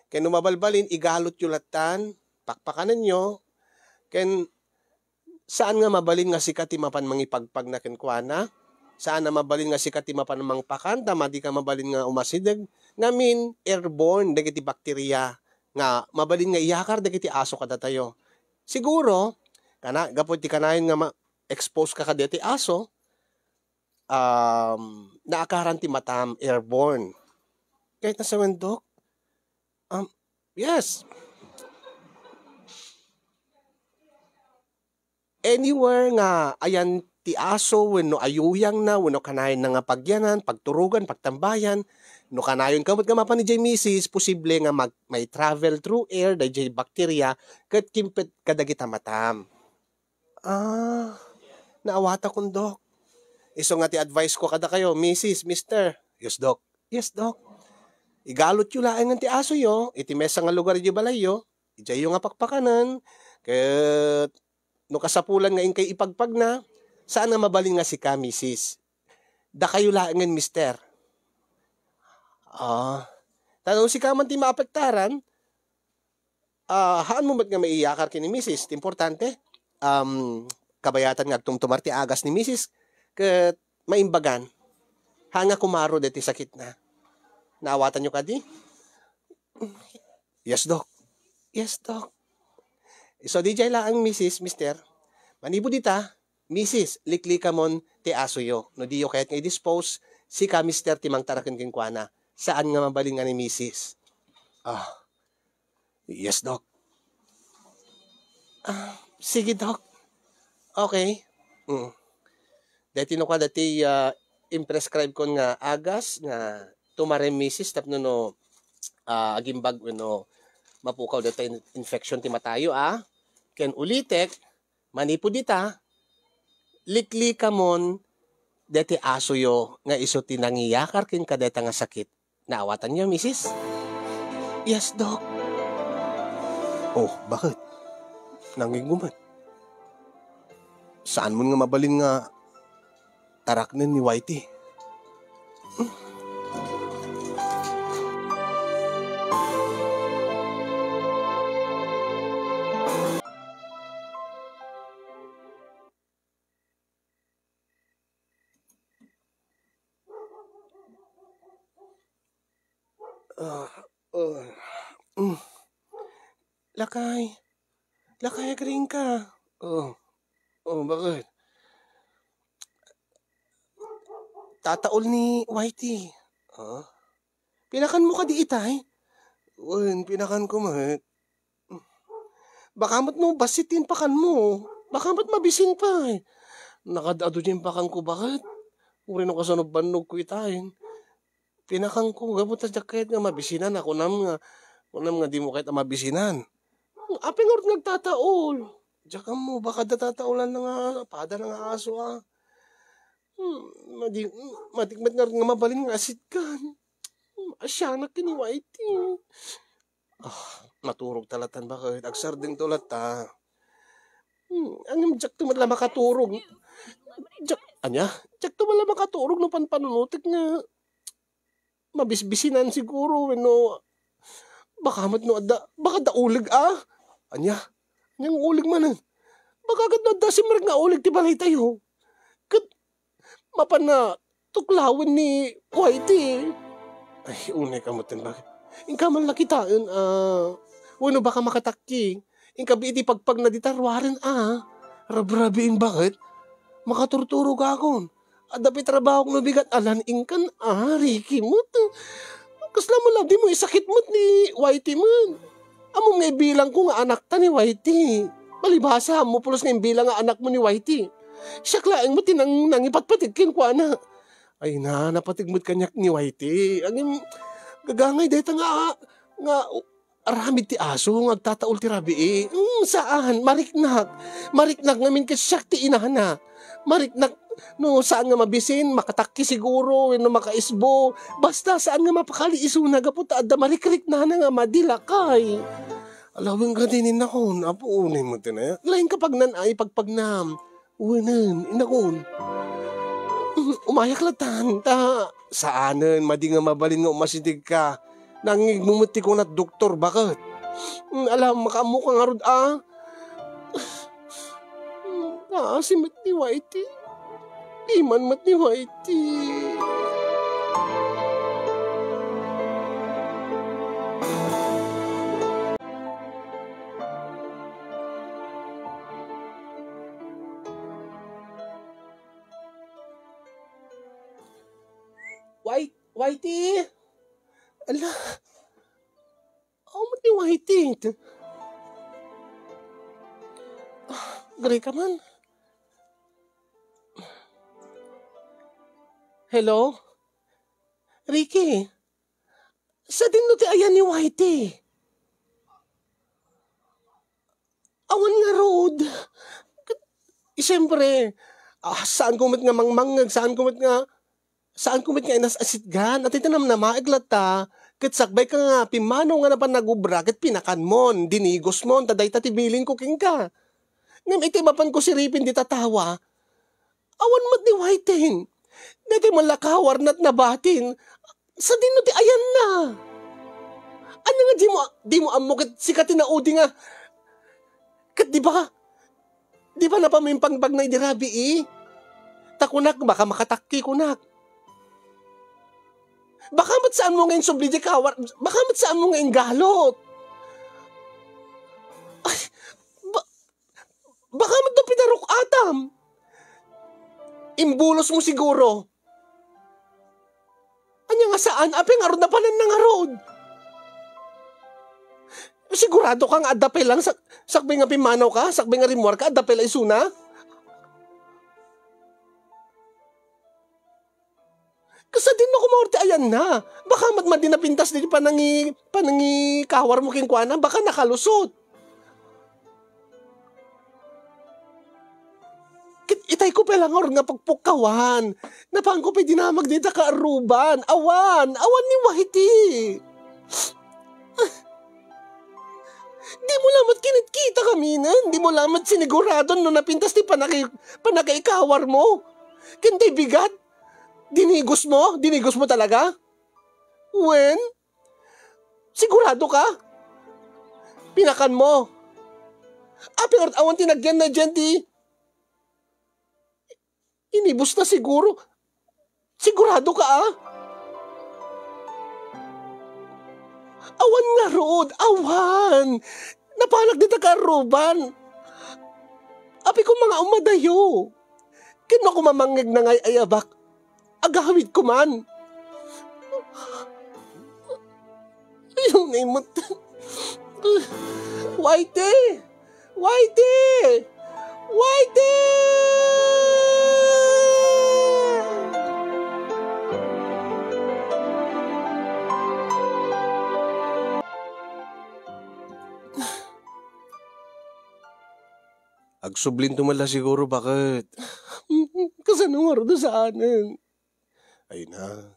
ken no mabalbalin, igalutyo lattan, pakpakanenyo, ken saan nga mabalin nga sika ti mapan mangipagpagna kenkuana? Saan a mabalin nga sika ti mapan mangpakan, ta madi ka mabalin nga umasideg? Ngamin, airborne dagiti bakteria nga mabalin nga iyakar dagiti aso kadatayo. Siguro, kana-, gapu iti kanayon nga ma-, expose ka kadagiti aso, um, naakaran ti matam, airborne. Ket nasawen, Dok? Um, yes. Anywhere nga ayan ti aso wenno ayuyangna wenno kanayonna nga pagyanan, pagturogan, pagtambayan, no kanayonka met nga mapan idiay misis, posible nga mag-, may travel through air daydiay bakteria ket kimpet kadagita matam. Ah, naawatakon, Dok. Isu nga ti advice ko kadakayo, misis, mister. Yes, Dok. Yes, Dok. Igalutyo laengen ti asoyo iti maysa nga lugar idiay balayyo, idiayyo nga pakpakanen, ket no kasapulan nga inkay ipagpagna, saan nga mabalin nga sika, misis. Dakayo laengen, mister. Ah, ta no sika man ti maapektaran, ah, haanmo met nga maiyakar ken ni misis. Ti importante, um, kabayatan nga agtumtumar ti agas ni misis ket maimbagan. Haan nga kumaro daytoy sakitna. Naawatanyo kadi? Yes, Dok. Yes, Dok. So, didiay laeng, misis, mister. Manipud ita, misis, liklikamon ti asoyo. No diyo kayat nga i-dispose, sika, mister, ti mangtaraken kenkuana. Saan nga mabalin nga ni misis? Ah, yes, Dok. Ah, sige, Dok. Okay. Mm. Daytoy no kada ti, ah, imprescribe kon nga agas nga tumarem misis tapno no, ah, agimbag wenno mapukaw daytoy in-, infection ti matayo, ah. Ken ulitek, manipud ita, liklikamon daytoy asoyo nga isu ti nangiyakar ken kadayta nga sakit. Naawatanyo, misis? Yes, Dok. Oh, bakit? Nangingguman. Saan mo nga mabalin nga taraknen ni Whitey? Ah, oh. Mm. Lakay. Lakay, agring ka. Oh. Oh, bakit? Tataol ni Whitey. Ah? Pinakan mo kadi itay? Wen, pinakan ko met. Baka met no bassit ti inpakan mo. Baka met mabisin pay. Nakad-adu ti inpakan ko, bakit? Uray no kasano bannog ko itay. Pinakan ko, gapu ta diak kayat nga mabisinan a, kunam nga, kunam nga dimo kayat a mabisinan. Apay ngarud nga agtataol? Diak ammo, baka adda tataolan nga, pada nga aso, ah. Hmm, madi-, hmm, matikmet ngarud nga mabalin nga asitkan. Hmm, asianak ken ni Whitey. Ah, maturog ta latan, bakit? Agsardeng to latta. Hmm, ngem diakto met la makaturog. Diak, ania? Diakto met la makaturog no panpanunotek nga mabisbisinan siguro wenno baka met no adda, baka adda uleg a? Ania? Ania nga uleg manen? Baka ket no adda simrek nga uleg ti balaytayo. Ket mapanna tuklawen ni Whitey. Ay, unay ka met ten, bakit? Inka man la kitaen a wenno baka makatakki. Inka iti pagpagna dita ruaren a. Rabrabiin, bakit? Makaturturogakon. Adda pay trabahok no bigat, alan inkan a, Ricky met. Kasla mo la, dimo isakit met ni Whitey met. Ammom nga ibilangko nga anakta ni Whitey. Palibhasa, ammom pulos nga imbilang nga anakmo ni Whitey. Siak laeng met ti nang-, nangipatpateg kenkuana. Ay na, napateg met kaniak ni Whitey. Ngem, gagangay dayta nga, nga aramid ti aso nga agtataul ti rabii. Mm, saan, mariknak. Mariknak ngamin ket siak ti inana. Mariknak no saan nga mabisin, makatakki siguro, wenno makaisbo. Basta saan nga mapakali isuna gapu ta adda marikriknana nga madi lakay. Alawen ka din, innakon, apo, unay mo tinaya. Laeng ka pagnan ay pagpagnam. Wenen, innakon. Umayak latan, ta saanen, madi nga mabalin nga umasideg ka. Nangngeg mo met ti kunat doktor, baket? Mm, ala, makaammo ka ngarud, a? Mm, naasi met ni Whitey. Piman met ni Whitey. White-, Whitey? Ala, awan met ni Whitey. Ah, gray ka man. Hello? Ricky? Sadino ti ayan ni Whitey? Awan ngarud. Ket, siyempre, ah, saanko met nga mangmangngeg, saanko met nga, saanko met nga inas-asitgan. Ati ti namnamaek latta, ket sakbay ka nga pimmanaw nga napan nagubra, ket pinakanmon, dinigosmon, ta dayta ti bilinko kenka. Ngem iti mapanko siripin dita tawa, awan met ni Whitey. Daytoy met la kawarna ti nabatin. Sadino ti ayanna? Ania nga dimo, dimo ammo ket sika ti naudi nga, ket di ba, di ba napamimpangpagna idi rabii? Ta kunak, baka makatakki kunak. Baka met saanmo nga insubli di kawar, baka met saanmo nga inggalot. Ay, ba-, baka met no pinaruk-atam. Imbulosmo siguro. Ania nga saan? Apay ngarud, napananna ngarud? Sigurado ka nga adda pay lang sak-, sakbay nga pimmanaw ka, sakbay nga rimmuar ka, adda pay lang isuna? Kasadino koma ti ayanna? Baka met madi napintas di panangi-, panangikawarmo kenkuana, baka nakalusot. Ket itayko pay la ngarud nga pukpukkawan. Napanko pay dinamag dita kaaruban. Awan, awan ni Whitey. Dimo la met kinitkita kaminen. Dimo la met siniguradon no napintas ti panaki-, panakaikawarmo. Ken ti bigat, dinigosmo? Dinigosmo talaga? Wen? Sigurado ka? Pinakanmo? Apay ngarud, awan ti nagyan na dian ti inibusna siguro. Sigurado ka, a? Awan ngarud, awan. Napanak dita kaaruban. Apay koma nga umadayo. Ken no koma mangngeg nga ay-ayabak, agawidko man. Ayaw na imut. Whitey! Whitey! Whitey! Agsublinto man la siguro, baket? Kasano ngarud a saanen? Ay na.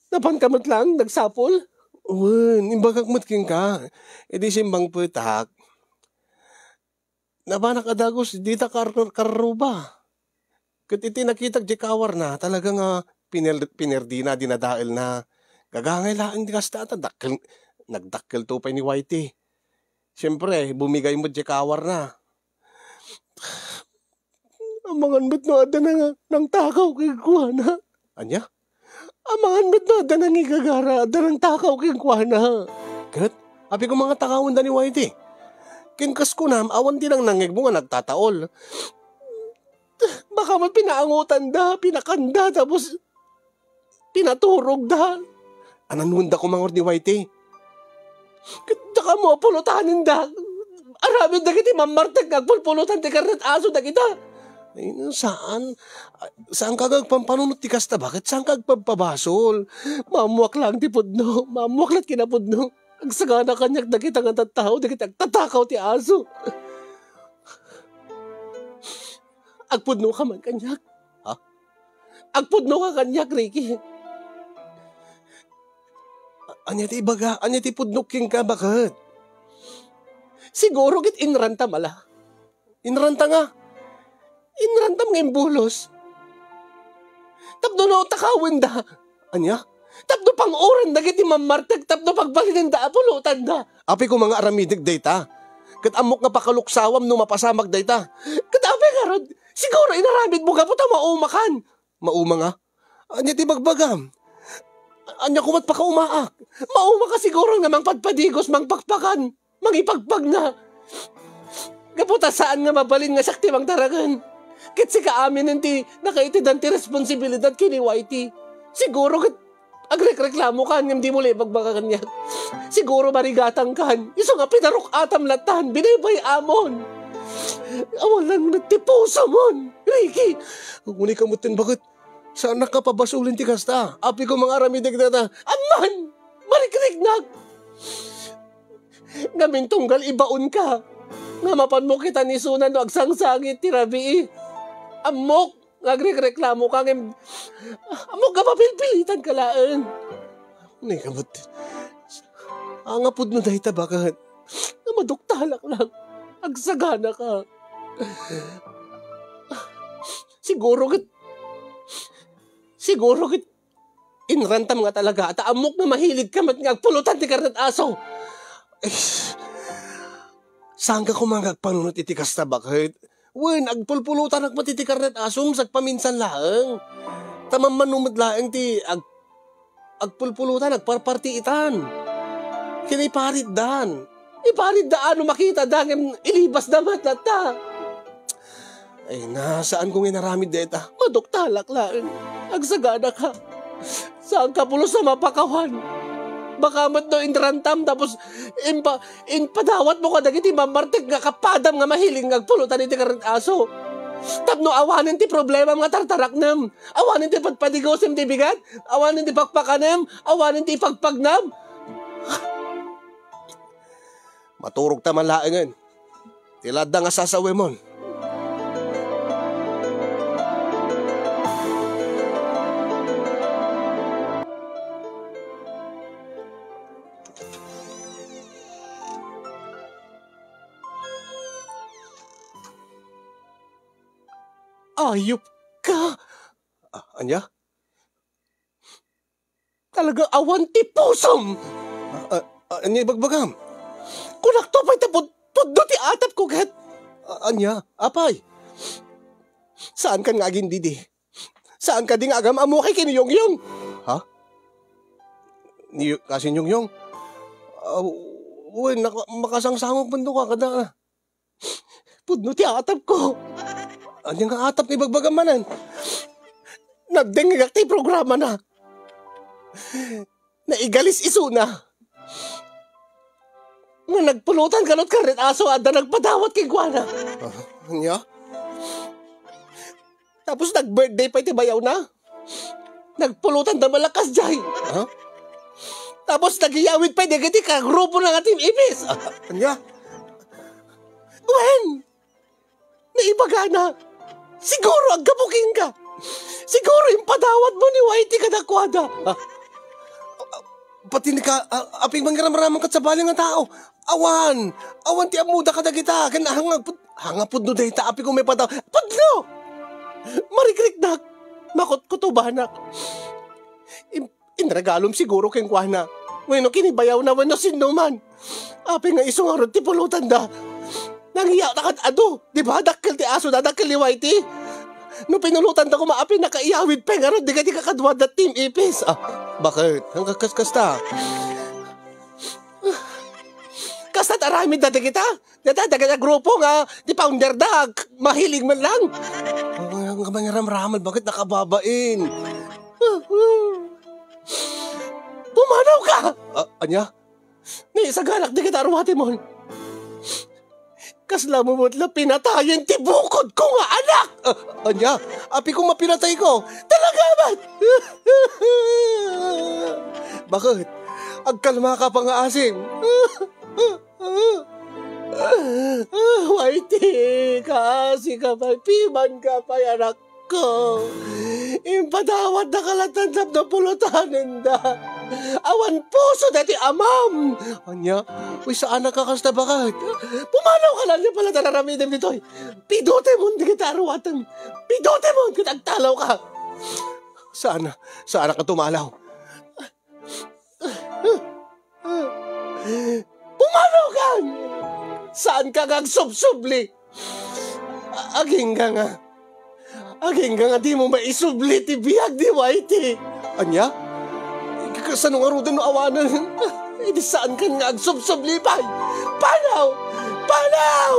Napanka met lang, nagsapul? Wen, imbagak met kenka. Idi simmangpetak, Nabanak a dagus, dita kar-, karruba. Ket iti nakitak di kawarna, talaga nga piner-, pinerdina, dinadaelna. Gagangay laeng ti kasta, ta dakkel, nagdakkelto pay ni Whitey. Siempre, bumigay met di kawarna. Amangan met no adda nang-, nangtakaw kenkuana. Ania? Amangan met no adda nangigagara, adda nangtakaw kenkuana. Ket, apay koma nga takawenda ni Whitey? Ken kas kunam, awan ti nangnangngegmo nga nagtataol. Baka man pinaangutanda, pinakanda, tapos pinaturogda. Ananwenda koma ngarud ni Whitey. Ket dakayo a pulotanenda. Aramid dagiti mammartek nga agpulpulotan ti karnet aso dagita. Ay, saan? Saanka nga agpampanunot ti kasta? Baket saanka agpabpabasol? Maammoak laeng ti pudno. Maammoak laeng kinapudno. Agsagana kaniak dagita nga tattao, dagiti agtatakaw ti aso. Agpudnoka man kaniak. Ha? Agpudnoka kaniak, Ricky. A-, ania ti ibaga? Ania ti pudnok kenka, baket? Siguro ket inranta mala. Inranta nga. Inrantam nga imbulos. Tapno no takawenda. Ania? Tapno pang-uran dagiti mammartek tapno pagbalinenda a pulotanda. Apay koma nga aramidek dayta. Ket ammok nga pakaluksawam no mapasamak dayta. Ket apay ngarud, siguro inaramidmo gapu ta maumakan. Mauma nga? Ania ti bagbagam? Ania koma ti pakaumaak? Mauma ka siguro nga mangpadpadigos, mangpakpakan, mangipagpagna. Gapu ta saan nga mabalin nga siak ti mangtaraken. Ket sika aminen ti nakaitedan ti responsibilidad ken ni Whitey. Siguro ket agrekreklamokan ngem dimo la ibagbaga kaniak. Siguro marigatangkan. Isu nga pinaruk-atam lattan, binaybay-amon. Awan lang met ti pusomon, Ricky. Aguni ka met ten, baket. Saannak a pabasolin ti kasta. Apay koma nga aramidek dayta. Amman! Marikriknak! Ngamin tunggal ibaonka. Nga mapanmo kita ni Suna no agsangsangit ti rabii. Ammok nga agrekreklamoka ngem ammok nga mapilpilitanka laeng. Ni kamot. Ania pudno dayta, baket? Nga maduktalak lang. Agsaganaka. Siguro ket, siguro ket inrantam nga talaga, ta ammok nga mahiligka met nga agpulotan ti karnet aso. Ay, saanka koma nga agpanunot iti kasta, baket? Wen, agpulpulotanak met iti karnet aso, sagpaminsan laeng. Ta mammano met laeng ti ag-, agpulpulotan, agparpartiitan. Ken iparitdan. Iparitda a no makitada ngem ilibasda met latta. Ay na, saanko nga inaramid dayta. Maduktalak laeng. Agsaganaka. Saanka pulos a mapakawan. Baka met no inrantam tapos impa-, impadawatmo kadagiti mammartek nga kapadam nga mahilig nga agpulotan iti karnet aso. Tapno awanen ti problemam nga tartaraknem. Awanen ti padpadigosem ti bigat. Awanen ti pakpakanem. Awanen ti ipagpagnam. Maturogta man laengen. Ti ladda nga sasawemon. Ayop ka! Ah, ania? Talaga awan ti pusom! Ah, ah, ah, ania ibagbagam? Kunakto pay ta pud-, pudno ti atapko ket. Ah, ania? Apay? Saan kan nga agindidi? Saan kadi nga agam-ammo kay ken ni Yongyong? Ha? Ni, kasi ni Yongyong? Ah, wen, naka-, makasangsangok man to ka kada. Pudno ti atapko. Ania nga atap nga ibagbagam manen? Nagdengngegak ti programana. Naigalis isuna. Nga nagpulotan kano ti karnet aso, adda nagpadawat kenkuana. Ah, ania? Tapos nag-birthday pay ti bayawna. Nagpulotan da malakasdiay. Ha? Tapos nagiyawid pay dagiti kagrupona nga Team Ipis. Ah, ania? Wen, naibagana. Siguro aggapu kenka. Siguro impadawatmo ni Whitey kadakuada. Ah, pati ni ka, ah, apay mangramraman ket sabali nga tao. Awan! Awan ti ammoda kadagita, ken haan nga pud-, haan nga pudno dayta, apiko, maipadawat. Pudno! Marikriknak! Makutkutubanak! Im-, inregalom siguro kenkuana. Wenno kinibayawna wenno sinnoman. Apay nga isu ngarud ti pulotanda. Nangiyak na kad adu, di ba? Dakkel ti aso da, dakkel ni Whitey. No pinulotanda koma, apay nakaiyawid pay ngarud, di kadi kakaduada Team Ipis. Ah, bakit? Ang kakas-kasta. Kasta ti aramid dagita? Data, dagita grupo nga, ti founder da, mahilig man lang. Ang, ang mangiramraman, bakit nakababain? Pumanaw ka! Ah, anya? Naisaganak dagita aruatemon. Kasla mo met la pinatayen ti bukod ko nga anak! Ah, anya? Apiko, mapinatay ko? Talaga met! Bakit? Agkalma ka pa nga asim. Whitey, kaasi ka pay, piman ka pay, anak ko. Impadawat na kalatan tapno pulotanen da. Awan puso dati amam. Anya, uy, saan a kakasta, bakit? Pumanaw ka lang, di pala tararamidem ditoy. Pidutem on dagita aruatem. Pidutem on, ket agtalaw ka. Saan, saan ka tumalaw? Pumanaw kan! Saan ka nga agsubsubli? A-, agingga nga. Agingga nga di mo maisubli ti biag ni Whitey. Anya? Kasano ngaruden no awanen? Idi saan kan nga agsubsubli pay? Panaw! Panaw!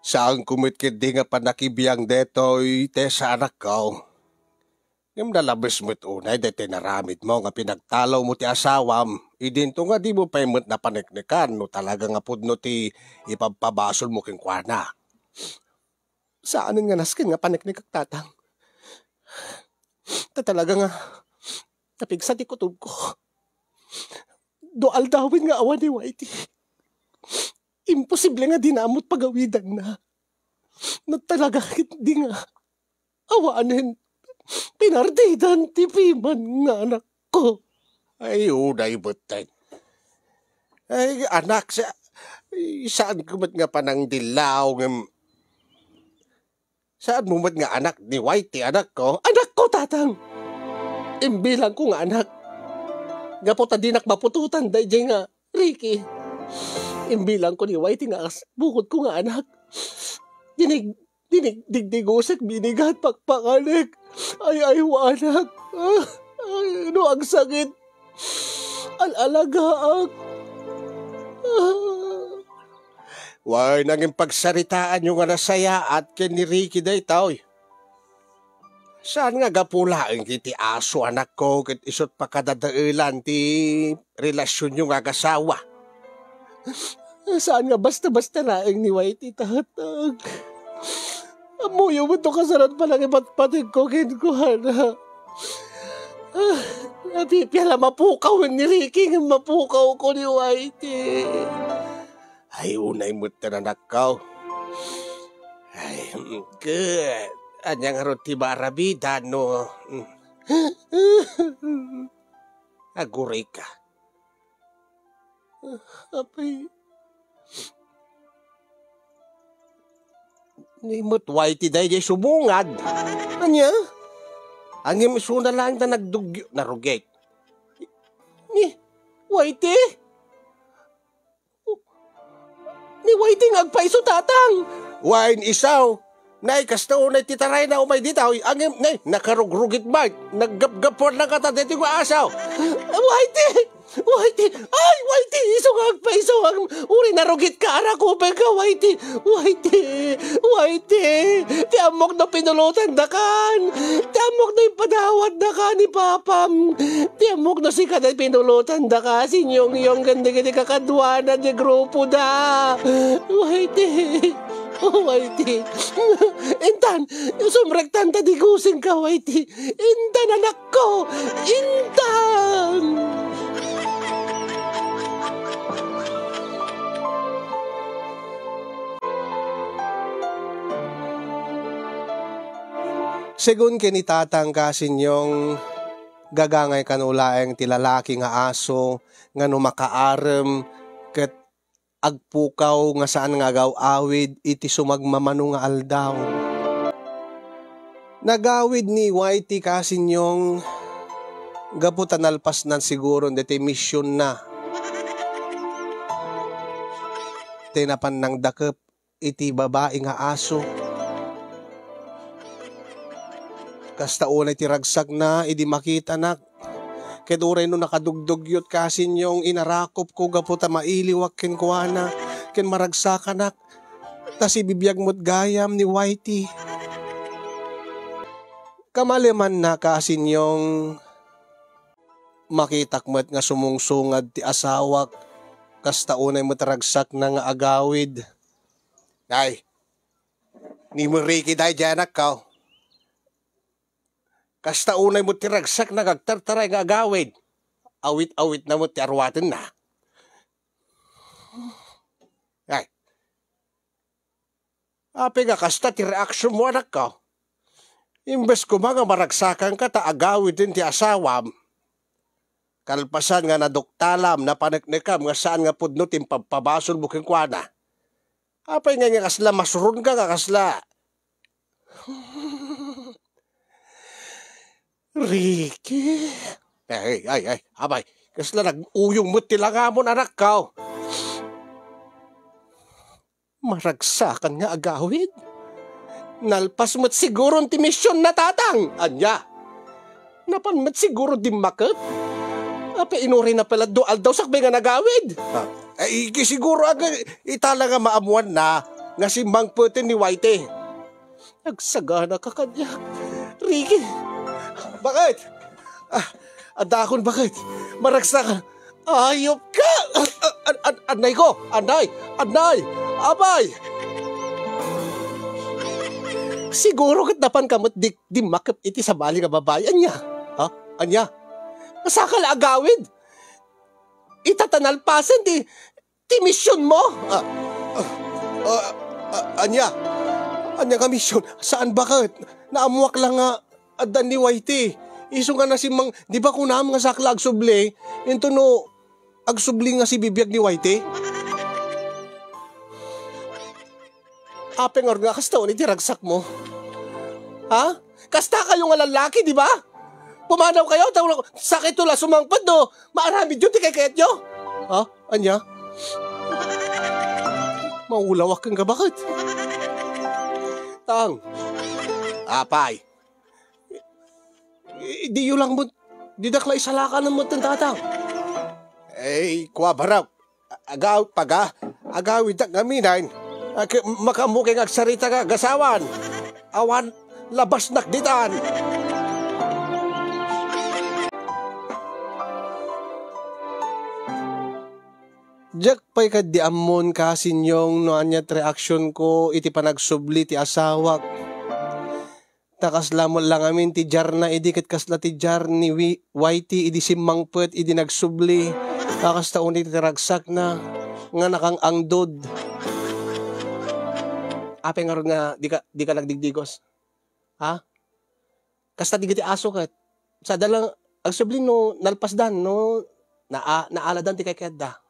Saanko met ketdi nga pannakibiang detoy, Tessa, anakko. Ngem nalabes met unay daytoy naramidmo nga pinagtalawmo ti asawam, idinto nga dimo pay met napaneknekan no talaga nga pudno ti ipabpabasolmo kenkuana. Saanen nga nasken nga paneknekak, tatang. Ta talaga nga napigsa ti kutogko. Dua aldawen nga awan ni Whitey. Imposible nga dina met pagawidanna. No talaga ketdi nga awanen, pinardidan ti piman nga anakko. Ay, unay metten. Ay, anak, sa-, saanko met nga panangdillaw, ngem saanmo met nga anak ni Whitey, anakko? Anakko, tatang! Imbilangko nga anak. Gapu ta dinak maputotan daydiay nga Ricky. Imbilangko ni Whitey nga as-, bukodko nga anak. Dinig-, dinig-, digdigusek, binigat, pakpakanek. Ay, ay, anak. Ah, ay, no agsakit. Al-alagaak. Ah. Wen, nangin pagsaritaanyo nga nasayaat ken ni Ricky daytoy. Saan nga gapu laeng iti aso, anakko, ket isut' pakadadaelan ti relasionyo nga agasawa? Saan nga basta-basta laeng ni Whitey, tatang. Ammoyo met no kasano ti panangipatpategko kenkuana. Ah, napipiala mapukaw ni Ricky ngem mapukawko ni Whitey. Ay, unay met ta, anakko. Ay, mm, ket ania ngarud ti maaramidan no, mm, agurayka? Apay, ni met Whitey daydiay sumungad. Ania? Ngem isuna laeng ta nagdugyo, narugit. Ni Whitey? Ni Whitey nga agpaiso, tatang! Wen, isu. Nay, kasta unay ti tarayna umay ditoy. Ngem, nay, nakarugrugit met. Naggapgapuan lang kata daytoy nga aso. Whitey! Whitey! Ay, Whitey! Isu nga agpaiso. Uray narugit ka, arakupenka, Whitey! Whitey! Whitey! Ti ammok no pinulotandakan! Ti ammok no impadawatdaka ni papam! Ti ammok no sika ti pinulotandaka, sinyongyong ken dagiti kakaduana ti grupoda! Whitey! Whitey! Intan! Sumrektan ta digusenka, Whitey! Intan, anakko! Intan! Segun ken ni Tatang Kasinyong, gagangay kano laeng ti lalaki nga aso nga no makaarem ket agpukaw nga saan nga agaw-awid iti sumagmamano nga aldaw. Nagawid ni Whitey Kasinyong gapu ta nalpasnan siguro daytoy missionna. Ti napan nangdakep iti babai nga aso. Kasta unay ti ragsakna idi makitanak. Ket uray no nakadugdugyot Kasinyong, inarakopko gapu ta mailiwak kenkuana, ken maragsakanak, ta sibibiag met gayam ni Whitey. Kamalimanna Kasinyong, makitak met nga sumungsungad ti asawak, kasta unay met ragsakna nga agawid. Ay, ni Ricky daydiay anakko. Kasta unay met ti ragsakna nga agtartaray nga agawid. Awit-awitna met ti aruatenna. Ay. Apay nga kasta ti reaksionmo, anakko? Imbes koma nga maragsakanka ta agawiden ti asawam, kalpasan nga naduktalam, napaneknekam nga saan nga pudno ti impabpabasolmo kenkuana. Apay nga, nga kasla masuronka nga kasla? Ricky? Ay, ay, ay, apay, kasla nag-uyong met ti langamon, anakko. Maragsakan nga agawid. Nalpas met siguro ti missionna, Tatang. Ania? Napan met siguro dimmakep. Apay, inurayna pay la dua aldaw sakbay nga nagawid. Ah, ay, siguro aga ita la nga maammuanna nga simmangpeten ni Whitey. Agsagana ka kaniak, Ricky. Bakit? Ah, adakon bakit? Maragsakan. Ayop ka! Ah, ah, ah, ah, anay ko! Anay! Anay! Abay! Siguro ket napan ka met di, dimmakep iti sabali nga babai. Ania? Ha? Ania? Saka la agawid? Ita ta nalpasen ti, ti missionmo? Ah, ah, ah, ah, ania? Ania nga mission? Saan bakit? Naammuak la nga adda ni Whitey. Isu nga nasimmang, di ba kunam nga sakla agsubli? Into no agsubli nga sibibiag ni Whitey? Apay ngarud nga kasta unay ti ragsakmo? Ha? Kasta kayo nga lallaki, di ba? Pumanaw kayo, ta sakit to la sumangpet, no? Maaramid yo ti kaykayatyo? Ha? Ania? Maulawak ken ka, bakit? Tang. Apay. I-, diyo lang met, didak la isalakanen met ken Tatang. Ay, kua barok. Agaw-, paga-, agawiddak ngamin. Ah, ke-, makaammo kay nga agsarita nga agasawan. Awan, labasnak ditan. Diak pay kadi ammon, Kasinyong, no ania ti reaksionko iti panagsubli ti asawak. Ta kasla met la ngamin ti diarna idi ket kasla ti diar ni Wi-, Whitey idi simmangpet idi nagsubli. Ta kasta unay ti ragsakna nga nakang-angdod. Apay ngarud nga di ka, di ka nagdigdigos? Ha? Kasta digiti aso ket. Sada lang agsubli no nalpasdan, no naa-, naaladan ti kaykayatda.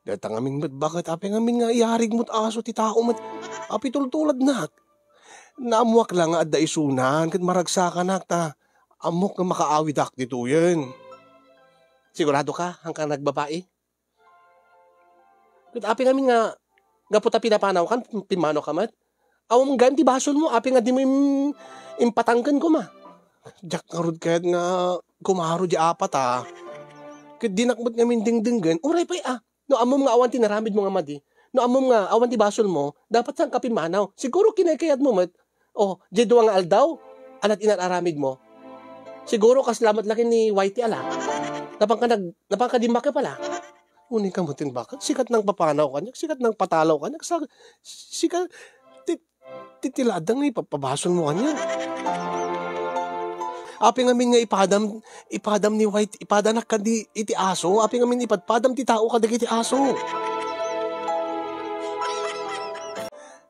Dayta ngamin met, bakit? Apay ngamin nga iyarig met aso ti tao met. Apay tultuladnak? Naammuak la nga adda isunan ket maragsakanak ta ammok nga makaawidak ditoyen. Sigurado ka, haanka nagbabai? Ket apay ngamin nga gapu ta pinapanawkan, pimmanaw ka met? Awan gayam ti basolmo, apay nga dimo im-, impatangken koma? Diak ngarud kayat nga kumaro di apat, a. Ket dinak met ngamin dengdenggen, uray pay, a. No ammom nga awan ti naramidmo nga madi, no ammom nga awan ti basolmo, dapat saanka pimmanaw. Siguro kinaykayatmo met, o, diay dua nga aldaw, ania ti inar-aramidmo? Siguro kasla met la ken ni Whitey a la. Napanka nag-, napanka dimmakep a la. Unika met, baket? Sika ti nangpapanaw kaniak, sika ti nangpatalaw kaniak, sa-, sika ti, ti, ti la adda nga ipapabasolmo kaniak. Apay ngamin nga ipadam, ipadam ni Whitey, ipadanak kadi iti aso, apay ngamin ipadpadam ti tao kadagiti aso.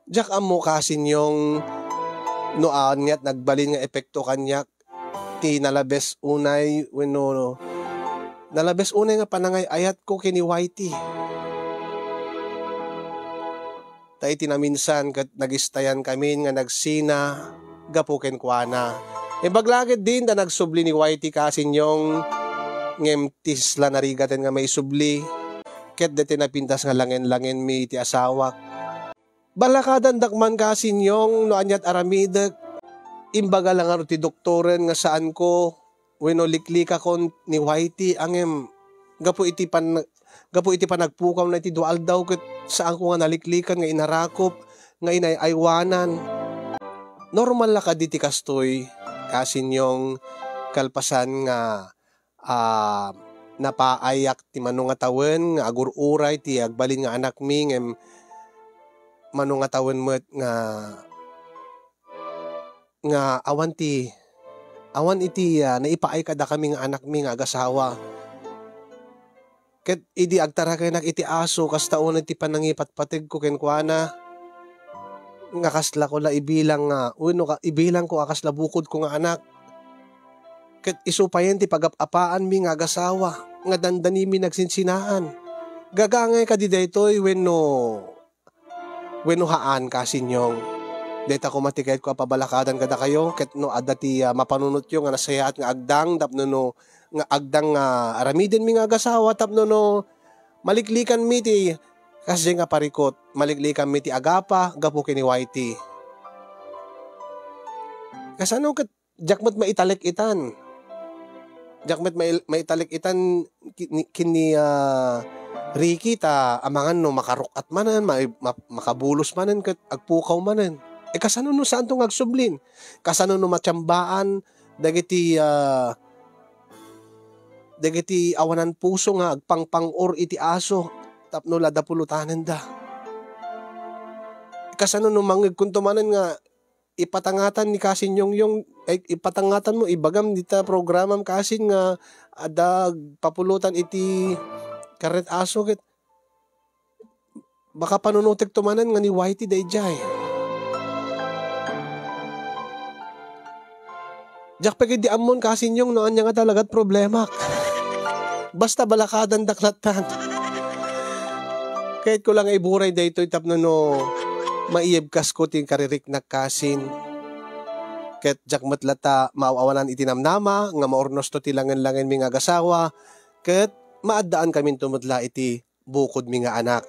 Diak ammo, Kasinyong, no aniat nagbalin nga epekto kaniak ti nalabes unay wenno nalabes unay nga panangay-ayatko ken ni Whitey. Ta iti naminsan ket nagistayan kamin nga nagsina gapu kenkuana. Imbag la ketdin ta nagsubli ni Whitey, kasinyong, ngem ti isla narigaten nga maisubli ket daytoy napintas nga langen-langenmi iti asawak. Balakadandak man, kasinyong, no aniat aramidek. Imbaga la ngarud ti doktoren nga saanko wenno liklikakon ni Whitey, ngem gapu iti pan-, gapu iti panagpukawna iti dua aldaw ket saanko nga naliklikan nga inarakop nga inay-aywanan. Normal la kadi ti kastoy, kasinyong, kalpasan nga, ah, napaayak ti mano nga tawen nga agur-uray ti agbalin nga anakmi, ngem mano nga tawen met nga nga awan ti, awan iti, ah, naipaay kadakami nga anakmi nga agasawa. Ket idi agtarakenak iti aso, kasta unay ti panangipatpategko kenkuana, nga kasla ko la ibilang nga, wenno ka-, ibilangko a kasla bukodko nga anak. Ket isu payen ti pagap-apaanmi nga agasawa, nga dandanimi nagsinsinaan. Gagangay kadi daytoy wenno wenno haan, kasinyong. Dayta koma ti kayatko a pabalakadan kadakayo, ket no adda ti, ah, mapanunotyo nga nasayaat nga agdang tapno no, nga agdang nga aramidenmi nga agasawa tapno no maliklikanmi ti kasdiay nga parikut, maliklikanmi ti agapa gapu ken ni Whitey. Kasano ket diak met maitalek-itan. Diak met mail-, maitalek-itan ki-, ni-, ken ni, ah, Ricky ta amangan no makaruk-at manen, ma-, ma-, makabulos manen, ket agpukaw manen. E, kasano no saanto nga agsublin? Kasano no matiambaan dagiti, ah, dagiti awanan puso nga agpangpang-or iti aso tapno la da pulutanenda? Kasano no mangngegkonto manen nga ipatangatan ni Kasin Yongyong, ay, ipatangatanmo, ibagam dita programam, Kasin, nga adda agpapulutan iti karnet aso ket makapanunotekto manen nga ni Whitey daydiay. Diak pay ketdi ammon, Kasin Yong, no ania nga talagat problemak. Basta balakadandak lattan. Kayatko la nga iburay daytoy tapno no maiyebkasko ti kaririknak, Kasin. Ket diak met latta maaw-awanan iti namnama nga maurnosto ti langen-langenmi nga agasawa, ket maaddaankaminto met la iti bukodmi nga anak.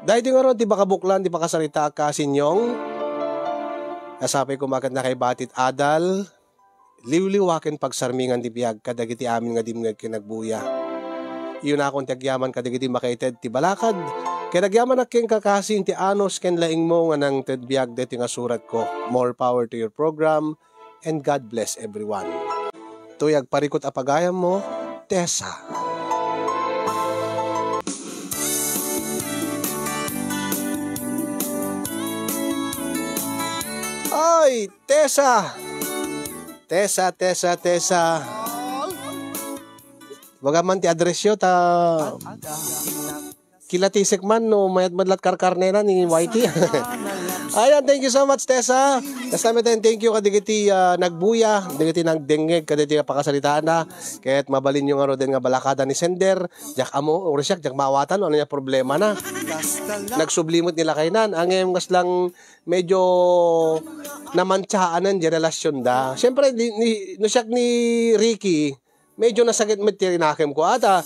Daytoy ngarud ti pakabuklan ti pakasaritaak, Kasin Yong. Nasapay koma ket nakaibati ti adal, liwliwa ken pagsarmingan ti biag kadagiti amin nga dimngeg ken agbuya. Iyunakon ti agyaman kadagiti makaited ti balakad, ken agyamanak kenka, Kasin, ti anus ken laingmo nga nangted biag daytoy nga suratko. More power to your program, and God bless everyone. Toy agparikut a pagayammo, Tessa. Ay, Tessa! Tessa, Tessa, Tessa. Baga man ti address yo, ta kilatisek man no mayat met lat karkarnena ni Whitey. Ayan, thank you so much, Tessa. Kasta met, thank you kadigiti, ah, nagbuya, digiti nagdengngeg kaditi pakasaritaanna. Ket mabalinyo ngaruden nga balakada ni sender. Diak ammo, uray siak, diak maawatan, no ania ti problemana. Nagsubli met ni lakayna. Ngem kasla medyo namantiaan diay relasionda. Siempre, di, ni, no siak ni Ricky, medyo nasakit met ti rinakemko. Ata,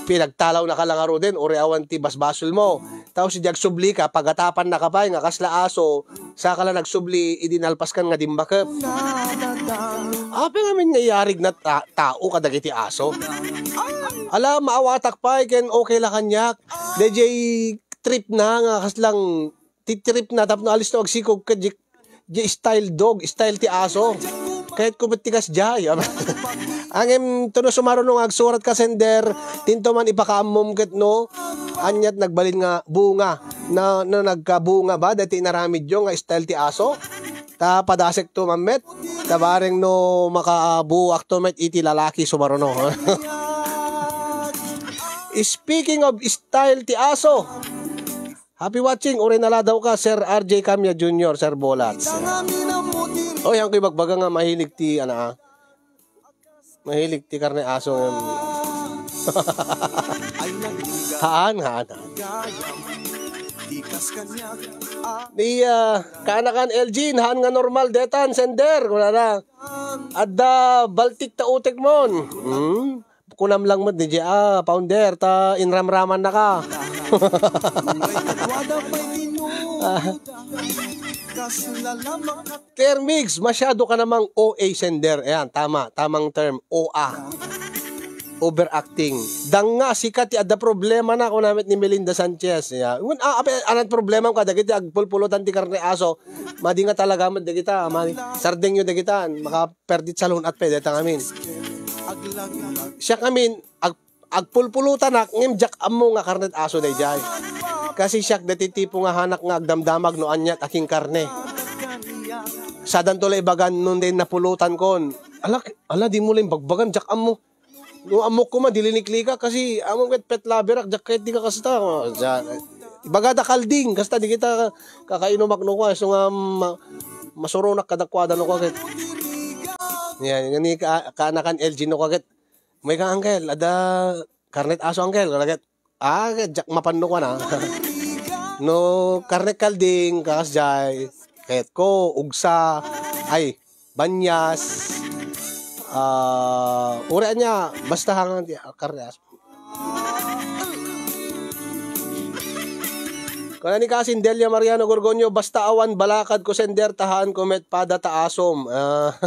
pinagtalawnaka la ngaruden, uray awan ti basbasolmo. Tapos idi agsublika, pagatapannaka pay nga kasla aso, saka la nagsubli, idi nalpaskan nga dimmakep. Apay ngamin nga iyarigna ta-, tao kadagiti aso? Ala, maawatak pay, ken okay la kaniak. Daydiay tripna nga kasla ti tripna tapno alisna agsikog ket di, di style dog, style ti aso. Kayatko met ti kasdiay. Ngem, no sumaruno nga agsuratka sender, tinto man ipakaammom ket no aniat nagbalin nga bunga. Na, no nagkabunga ba daytoy inaramidyo nga style ti aso? Ta padasekto man met. Ta bareng no makabuakto met iti lalaki sumaruno. Speaking of style ti aso, Happy watching, uray naladaw ka, Sir R J Camia Junior, Sir Bolat. Oy, ang ko'y bagbaga nga mahilig ti, ano, ah. Mahilig ti karne aso, em. Haan, haan, haan. Ni, ah, kaanakan Elgin, haan nga normal, detan, sender, kunana. Adda baltik ta utek mon. Hmm? Kunam lang met, D J, ah, founder, ta inramraman na ka. Termix, masyado ka namang O A sender. Ayan, tama. Tamang term. O A. Overacting. Danga, sika ti adda problema na, kunamit ni Melinda Sanchez. Ya. Ngun, ah, ape, anan problema ko, dagiti agpulpulutan ti karne aso. Madi nga talaga met dagita, mani, sardengyo dagita, maka perdit sa lunat pay, deta ngamin. Siak ngamin, ag-, agpulpulutanak, ngem diak ammo nga karnet aso daydiay. Kasi siak deti tipo nga hanak nga agdamdamag no aniat a king karne. Sadanto la ibagan no dayta napulutan kon. Ala, ala, di mo la imbagbagan, diak ammo. No, ammok koma, di liniklikak kasi, ammok ket pet lover ak, diak ket di ka kasta. Oh, sa, ibagada kalding, kasta di kita kakainumak no kua, isu nga ma-, masuronak kadakuada no kua ket. Yan, ngani ka, kaanakan L G no kua ket. May ka, uncle, adda karnet aso, uncle, kua ket. Ah, ket diak mapan no kua na. No, karnet kalding, kakas jay, ket ko, ugsa, ay, banyas, ah, uray ania, basta hangan ti karne aso. Kuna ni Kasin Delia Mariano Gorgonio, basta awan balakad ko sender, tahaan ko met pada ta asom. Ah,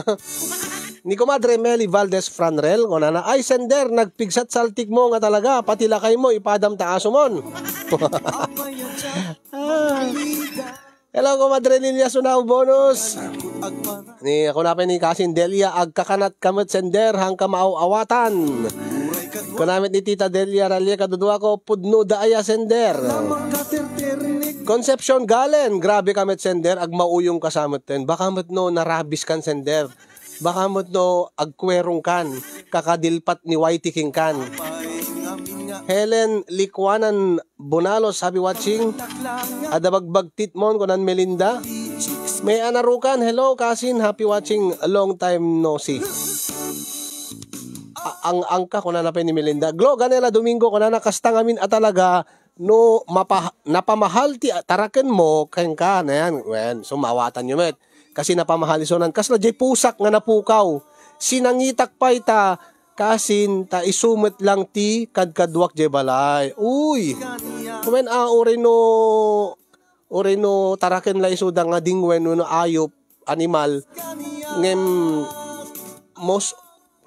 ni Comadre Meli Valdez Franrel, kunana, "Ay, sender, nagpigsat saltik mo nga talaga, pati lakay mo, ipadam ta aso mon." Ah. Hello, Comadre Lilia Sunao, bonus. Ni, ako na pa ni Kasin Delia, agkakanat ka met sender, hangka maaw-awatan. Kunamit ni Tita Delia Ralle, kadudua ko, pudno da aya sender. Concepcion Galen, grabe ka met sender, agmauyong ka sa met ten. Baka met no, narabis kan sender. Baka met no, agkwerong kan, kakadilpat ni Y T King kan. Helen Likuanan Bonalos, happy watching. Adda bagbagtit mon, kunan Melinda. May anarukan, hello, kasin, happy watching, long time no see. A-, ang, angka, kunana pa ni Melinda. Glo, Ganela Domingo, kunana, kasta ngamin a talaga, no, mapa-, napamahal ti taraken mo, kenka, na yan. Wen, so, maawatan yo met. Kasi napamahal isu nan. Kasla jay pusak nga napukaw. Sinangitak pay ta, kasin ta isu met lang ti kadkaduak jay balay. Uy! Kumen, ah, uray no, uray no taraken la isu da nga dingwen wenno ayop, animal. Ngem, most,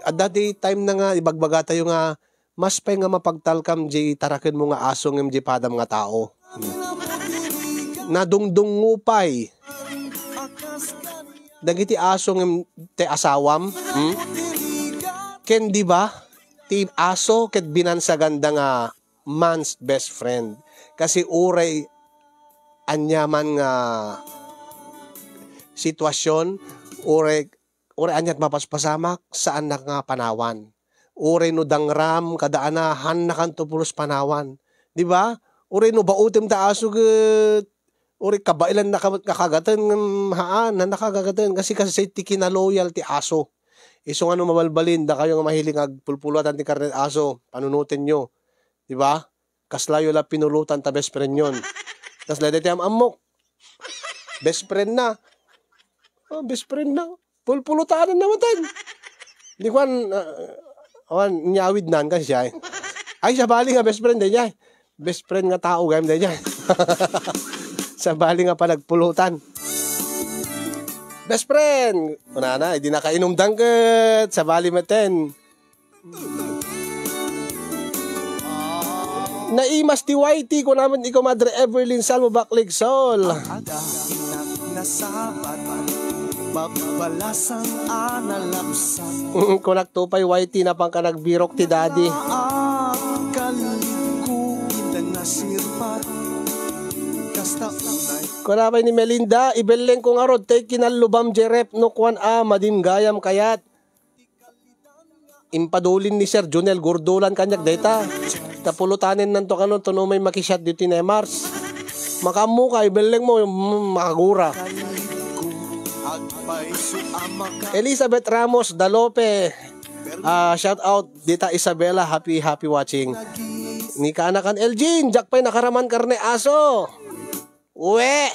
adda ti time na nga ibagbagatayo nga mas pay nga mapagtalkam jay tarakenmo nga aso ngem jay padam nga tao. Nadungdungngo pay dagiti aso ngem ti asawam, hmm? Ken di ba, ti aso ket binansaganda nga man's best friend. Kasi uray aniaman nga sitwasyon, uray uray aniat mapaspasamak, saannak nga panawan. Uray no dangram, kada ana, haannakanto pulos panawan. Di ba? Uray no baotem ta aso ket, uray kabaelannaka met nga kagaten, ngem haan, haannaka kagaten. Kasi kasasay ti kinaloyal ti aso. Isu nga no mabalbalin, dakayo nga mahilig nga agpulpulutan ti karne ti aso, panunotenyo. Di ba? Kaslayo la pinulutan ta best friend yon. Kasla daytoy am-ammok. Best friend na. Oh, best friend na. Pulpulutanan na met ten. Di kuan, ah, awan, inyawid nan, kasi siya, eh. Ay, sabali nga best friend, daydiay. Best friend nga tao, gayam, daydiay. Sabali nga panagpulutan. Best friend! Kunana, di nakainumdan ket, sabali met ten. Naimas ti Y T, kuna met ni Comadre Everlyn Salmo Baklig Sol. Adda innak nga sabat, mabbalasang a nalabsat. Kunak to pay Y T, napanka nagbirok ti daddy. Ang kaligko, inda nga sirpat. Kasta unay. Kuna pay ni Melinda, ibelleng ko ngarud, tay kinallubam, Jerep, no kuan a, madin gayam kayat. Impadulin ni Sir Junel Gurdulan kaniak dayta. Ta pulutanennanto kano, ta no may makisiat ditoy Nemars. Makaammo ka, ibelleng mo, mm, makagura. Elizabeth Ramos Dalope. Ah, shout out dita Isabela, happy, happy watching. Ni kaanakan Elgin, jak pay nakaraman karne aso. Uwe!